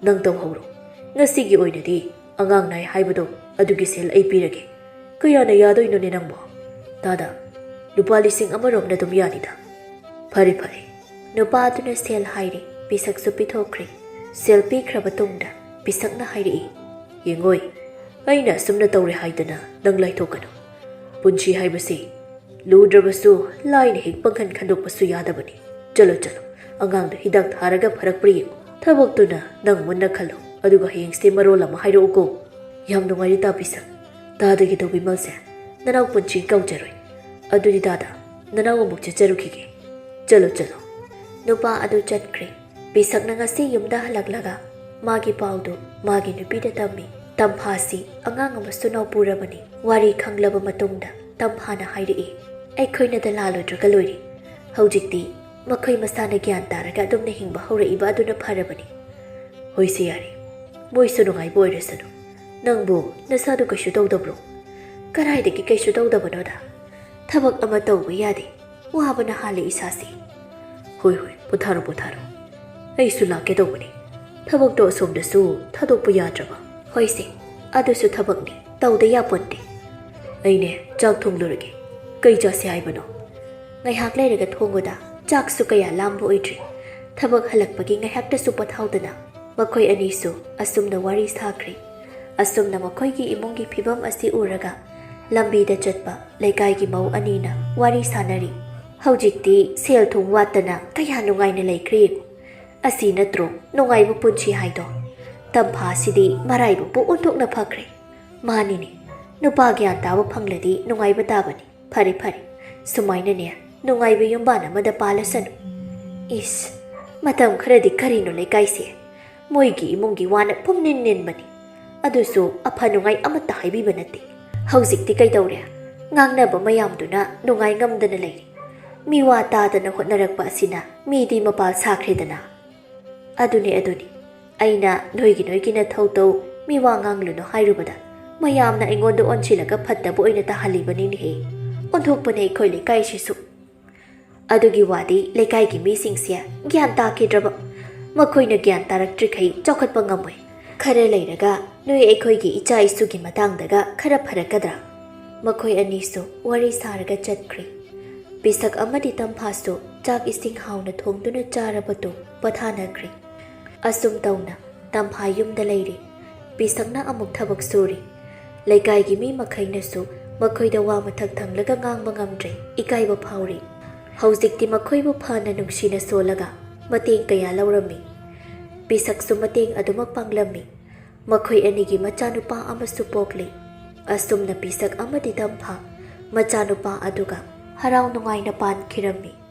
ꯅꯪ ꯇꯧꯍꯧꯔꯣ꯫ ꯉꯁꯤꯒꯤ ꯑꯣꯏꯅꯗꯤ ꯑꯉꯥꯡ ꯅꯥꯏ ꯍꯥꯏꯕꯗꯣ ꯑꯗꯨꯒꯤ ꯁꯦꯜ ꯑꯩ ꯄꯤꯔꯒꯦ꯫ ꯀꯌꯥꯅ ꯌꯥꯗꯣꯏꯅꯣꯅꯦ ꯅꯪꯕꯣ?" "ꯇꯥꯗ, ꯂꯨꯄꯥ ꯂꯤꯁꯤꯡ ꯑꯃꯔꯣꯝꯅ ꯑꯗꯨꯝ ꯌꯥꯅꯤꯗ꯫" "ꯐꯔꯦ, ꯐꯔꯦ꯫" ꯅꯨꯄꯥ ꯑꯗꯨꯅ ꯁꯦꯜ ꯍꯥꯏꯔꯦ, ꯄꯤꯁꯛꯁꯨ ꯄꯤꯊꯣꯛꯈ꯭ꯔꯦ꯫ ꯁꯦꯜ ꯄꯤꯈ꯭ꯔꯕ ꯇꯨꯡꯗ ꯄꯤꯁꯛꯅ ꯍꯥꯏꯔꯛꯏ, "ꯌꯦꯡꯉꯣꯏ, ꯑꯩꯅ ꯑꯁꯨꯝꯅ ꯇꯧꯔꯦ ꯍꯥꯏꯗꯅ ꯅꯪ ꯂꯥꯏꯊꯣꯛꯀꯅꯨ꯫ ꯄꯨꯟꯁꯤ ꯍꯥꯏꯕꯁꯤ ꯂꯨꯗ꯭ꯔꯕꯁꯨ ꯂꯥꯏꯅ ꯍꯦꯛ ꯄꯪꯈꯟ ꯈꯟꯗꯣꯛꯄꯁꯨ ꯌꯥꯗꯕꯅꯤ꯫ ꯆꯠꯂꯣ, ꯆꯠꯂꯣ, ꯑꯉꯥꯡꯗꯣ ꯍꯤꯗꯥꯛ ꯊꯥꯔꯒ ꯐꯔꯛꯄ꯭ꯔꯥ ꯌꯦꯡꯉꯨ꯫ ꯊꯕꯛꯇꯨꯅ ꯅꯪ ꯃꯨꯟꯅ ꯈꯜꯂꯣ, ꯑꯗꯨꯒ ꯍꯌꯦꯡꯁꯦ ꯃꯔꯣꯜ ꯑꯃ ꯍꯥꯏꯔꯛꯎꯀꯣ꯫" "ꯌꯥꯝ ꯅꯨꯡꯉꯥꯏꯔꯦ ꯇꯥ ꯄꯤꯁꯛ꯫ ꯇꯥꯗꯒꯤ ꯇꯧꯕꯤꯃꯜꯁꯦ, ꯅꯅꯥꯎ ꯄꯨꯟꯁꯤ ꯀꯥꯎꯖꯔꯣꯏ꯫ ꯑꯗꯨꯗꯤ ꯇꯥꯗ, ꯅꯅꯥꯎ ꯑꯃꯨꯛ ꯆꯠꯆꯔꯨꯈꯤꯒꯦ꯫ ꯆꯠꯂꯣ, ꯆꯠꯂꯣ꯫" ꯅꯨꯄꯥ ꯑꯗꯨ ꯆꯠꯈ꯭ꯔꯦ꯫ ꯄꯤꯁꯛꯅ ꯉꯁꯤ ꯌꯨꯝꯗ ꯍꯜꯂꯛꯂꯒ ꯃꯥꯒꯤ ꯄꯥꯎꯗꯨ ꯃꯥꯒꯤ ꯅꯨꯄꯤꯗ ꯇꯝꯃꯤ꯫ ꯇꯝꯐꯥꯁꯤ ꯑꯉꯥꯡ ꯑꯃꯁꯨ ꯅꯧꯄꯨꯔꯕꯅꯤ꯫ ꯋꯥꯔꯤ ꯈꯪꯂꯕ ꯃꯇꯨꯡꯗ ꯇꯝꯐꯥꯅ ꯍꯥꯏꯔꯛꯏ, "ꯑꯩꯈꯣꯏꯅꯗ ꯂꯥꯜꯂꯨꯗ꯭ꯔꯒ ꯂꯣꯏꯔꯦ꯫ ꯍꯧꯖꯤꯛꯇꯤ ꯃꯈꯣꯏ ꯃꯁꯥꯅ ꯒ꯭ꯌꯥꯟ ꯇꯥꯔꯒ ꯑꯗꯨꯝꯅ ꯍꯤꯡꯕ ꯍꯧꯔꯛꯏꯕ ꯑꯗꯨꯅ ꯐꯔꯕꯅꯤ꯫" "ꯍꯣꯏꯁꯦ ꯌꯥꯔꯦ, ꯃꯣꯏꯁꯨ ꯅꯨꯡꯉꯥꯏꯕ ꯑꯣꯏꯔꯁꯅꯨ꯫ ꯅꯪꯕꯨ ꯅꯁꯥꯗꯨ ꯀꯩꯁꯨ ꯇꯧꯗꯕ꯭ꯔꯣ?" "ꯀꯗꯥꯏꯗꯒꯤ ꯀꯩꯁꯨ ꯇꯧꯗꯕꯅꯣꯗ? ꯊꯕꯛ ꯑꯃ ꯇꯧꯕ ꯌꯥꯗꯦ꯫ ꯋꯥꯕꯅ ꯍꯥꯜꯂꯦ ꯏꯁꯥꯁꯦ꯫" "ꯍꯣꯏ ꯍꯣꯏ, ꯄꯣꯊꯥꯔꯣ ꯄꯣꯊꯥꯔꯣ꯫ ꯑꯩꯁꯨ ꯂꯥꯛꯀꯦ ꯇꯧꯕꯅꯤ꯫ ꯊꯕꯛꯇꯣ ꯑꯁꯣꯝꯗꯁꯨ ꯊꯥꯗꯣꯛꯄ ꯌꯥꯗ꯭ꯔꯕ?" "ꯍꯣꯏꯁꯦ, ꯑꯗꯨꯁꯨ ꯊꯕꯛꯅꯤ, ꯇꯧꯗ ꯌꯥꯄꯣꯟꯇꯦ꯫" "ꯑꯩꯅꯦ, ꯆꯥꯛ ꯊꯣꯡꯂꯨꯔꯒꯦ꯫ ꯀꯩ ꯆꯥꯁꯦ ꯍꯥꯏꯕꯅꯣ?" "ꯉꯥꯏꯍꯥꯛ ꯂꯩꯔꯒ ꯊꯣꯡꯉꯨꯗ, ꯆꯥꯛꯁꯨ ꯀꯌꯥ ꯂꯥꯝꯕ ꯑꯣꯏꯗ꯭ꯔꯤ꯫" ꯊꯕꯛ ꯍꯜꯂꯛꯄꯒꯤ ꯉꯥꯏꯍꯥꯛꯇꯁꯨ ꯄꯣꯊꯥꯎꯗꯅ꯫ ꯃꯈꯣꯏ ꯑꯅꯤꯁꯨ ꯑꯁꯨꯝꯅ ꯋꯥꯔꯤ ꯁꯥꯈ꯭ꯔꯦ꯫ ꯑꯁꯨꯝꯅ ꯃꯈꯣꯏꯒꯤ ꯏꯃꯨꯡꯒꯤ ꯐꯤꯕꯝ ꯑꯁꯤ ꯎꯔꯒ ꯂꯝꯕꯤꯗ ꯆꯠꯄ ꯂꯩꯀꯥꯏꯒꯤ ꯃꯧ ꯑꯅꯤꯅ ꯋꯥꯔꯤ ꯁꯥꯅꯔꯤ꯫ "ꯍꯧꯖꯤꯛꯇꯤ ꯁꯦꯜ ꯊꯨꯝ ꯋꯥꯠꯇꯅ ꯀꯌꯥ ꯅꯨꯡꯉꯥꯏꯅ ꯂꯩꯈ꯭ꯔꯦ ꯌꯦꯡꯉꯨ꯫ ꯑꯁꯤ ꯅꯠꯇ꯭ꯔꯣ ꯅꯨꯡꯉꯥꯏꯕ ꯄꯨꯟꯁꯤ ꯍꯥꯏꯗꯣ? ꯇꯝꯐꯥꯁꯤꯗꯤ ꯃꯔꯥꯏꯕꯛꯄꯨ ꯑꯣꯟꯊꯣꯛꯅ ꯐꯈ꯭ꯔꯦ꯫" "ꯃꯥꯅꯤꯅꯦ, ꯅꯨꯄꯥ ꯒ꯭ꯌꯥꯟ ꯇꯥꯕ ꯐꯪꯂꯗꯤ ꯅꯨꯡꯉꯥꯏꯕ ꯇꯥꯕꯅꯤ꯫ ꯐꯔꯦ ꯐꯔꯦ, ꯁꯨꯃꯥꯏꯅꯅꯦ ꯅꯨꯡꯉꯥꯏꯕ ꯌꯨꯝꯕꯥꯟ ꯑꯃꯗ ꯄꯥꯜꯂꯁꯅꯨ꯫" "ꯏꯁ, ꯃꯇꯝ ꯈꯔꯗꯤ ꯀꯔꯤꯅꯣ ꯂꯩꯀꯥꯏꯁꯦ? ꯃꯣꯏꯒꯤ ꯏꯃꯨꯡꯒꯤ ꯋꯥꯅ ꯄꯨꯝꯅꯤꯟ ꯅꯤꯟꯕꯅꯤ꯫ ꯑꯗꯨꯁꯨ ꯑꯐ ꯅꯨꯡꯉꯥꯏ ꯑꯃꯠꯇ ꯍꯥꯏꯕꯤꯕ ꯅꯠꯇꯦ꯫ ꯍꯧꯖꯤꯛꯇꯤ ꯀꯩꯗꯧꯔꯦ? ꯉꯥꯡꯅꯕ ꯃꯌꯥꯝꯗꯨꯅ ꯅꯨꯡꯉꯥꯏ ꯉꯝꯗꯅ ꯂꯩꯔꯤ꯫ ꯃꯤꯋꯥ ꯇꯥꯗꯅ ꯍꯣꯠꯅꯔꯛꯄ ꯑꯁꯤꯅ ꯃꯤꯗꯤ ꯃꯄꯥꯜ ꯁꯥꯈ꯭ꯔꯦꯗꯅ꯫" "ꯑꯗꯨꯅꯤ, ꯑꯗꯨꯅꯤ꯫ ꯑꯩꯅ ꯅꯣꯏꯒꯤ ꯅꯣꯏꯒꯤ ꯅꯊꯧ ꯇꯧ, ꯃꯤꯋꯥ ꯉꯥꯡꯂꯨꯅꯨ ꯍꯥꯏꯔꯨꯕꯗ ꯃꯌꯥꯝꯅ ꯑꯩꯉꯣꯟꯗ ꯑꯣꯟꯁꯤꯜꯂꯒ ꯐꯠꯇꯕ ꯑꯣꯏꯅ ꯇꯥꯍꯜꯂꯤꯕꯅꯤꯅꯦꯍꯦ꯫ ꯑꯣꯟꯊꯣꯛꯄꯅꯦ ꯑꯩꯈꯣꯏ ꯂꯩꯀꯥꯏꯁꯤꯁꯨ꯫" ꯑꯗꯨꯒꯤ ꯋꯥꯗꯤ ꯂꯩꯀꯥꯏꯒꯤ ꯃꯤꯁꯤꯡꯁꯦ ꯒ꯭ꯌꯥꯟ ꯇꯥꯈꯤꯗ꯭ꯔꯕ? ꯃꯈꯣꯏꯅ ꯒ꯭ꯌꯥꯟ ꯇꯥꯔꯛꯇ꯭ꯔꯤꯈꯩ ꯆꯥꯎꯈꯠꯄ ꯉꯝꯃꯣꯏ꯫ ꯈꯔ ꯂꯩꯔꯒ ꯅꯣꯏ ꯑꯩꯈꯣꯏꯒꯤ ꯏꯆꯥ ꯏꯁꯨꯒꯤ ꯃꯇꯥꯡꯗꯒ ꯈꯔ ꯐꯔꯛꯀꯗ꯭ꯔꯥ? ꯃꯈꯣꯏ ꯑꯅꯤꯁꯨ ꯋꯥꯔꯤ ꯁꯥꯔꯒ ꯆꯠꯈ꯭ꯔꯦ꯫ ꯄꯤꯁꯛ ꯑꯃꯗꯤ ꯇꯝꯐꯥꯁꯨ ꯆꯥꯛ ꯏꯁꯤꯡ ꯍꯥꯎꯅ ꯊꯣꯡꯗꯨꯅ ꯆꯥꯔꯕ ꯇꯨꯡ ꯄꯣꯊꯥꯅꯈ꯭ꯔꯦ꯫ ꯑꯁꯨꯝ ꯇꯧꯅ ꯇꯝꯐꯥ ꯌꯨꯝꯗ ꯂꯩꯔꯦ꯫ ꯄꯤꯁꯛꯅ ꯑꯃꯨꯛ ꯊꯕꯛ ꯁꯨꯔꯤ꯫ ꯂꯩꯀꯥꯏꯒꯤ ꯃꯤ ꯃꯈꯩꯅꯁꯨ ꯃꯈꯣꯏꯗ ꯋꯥ ꯃꯊꯛ ꯊꯪꯂꯒ ꯉꯥꯡꯕ ꯉꯝꯗ꯭ꯔꯦ, ꯏꯀꯥꯏꯕ ꯐꯥꯎꯔꯤ꯫ ꯍꯧꯖꯤꯛꯇꯤ ꯃꯈꯣꯏꯕꯨ ꯐꯅ ꯅꯨꯡꯁꯤꯅ ꯁꯣꯜꯂꯒ ꯃꯇꯦꯡ ꯀꯌꯥ ꯂꯧꯔꯝꯃꯤ꯫ ꯄꯤꯁꯛꯁꯨ ꯃꯇꯦꯡ ꯑꯗꯨꯃꯛ ꯄꯥꯡꯂꯝꯃꯤ꯫ ꯃꯈꯣꯏ ꯑꯅꯤꯒꯤ ꯃꯆꯥꯅꯨꯄꯥ ꯑꯃꯁꯨ ꯄꯣꯛꯂꯤ꯫ ꯑꯁꯨꯝꯅ ꯄꯤꯁꯛ ꯑꯃꯗꯤ ꯇꯝꯐꯥ ꯃꯆꯥꯅꯨꯄꯥ ꯑꯗꯨꯒ ꯍꯔꯥꯎ ꯅꯨꯡꯉꯥꯏꯅ ꯄꯥꯟꯈꯤꯔꯝꯃꯤ꯫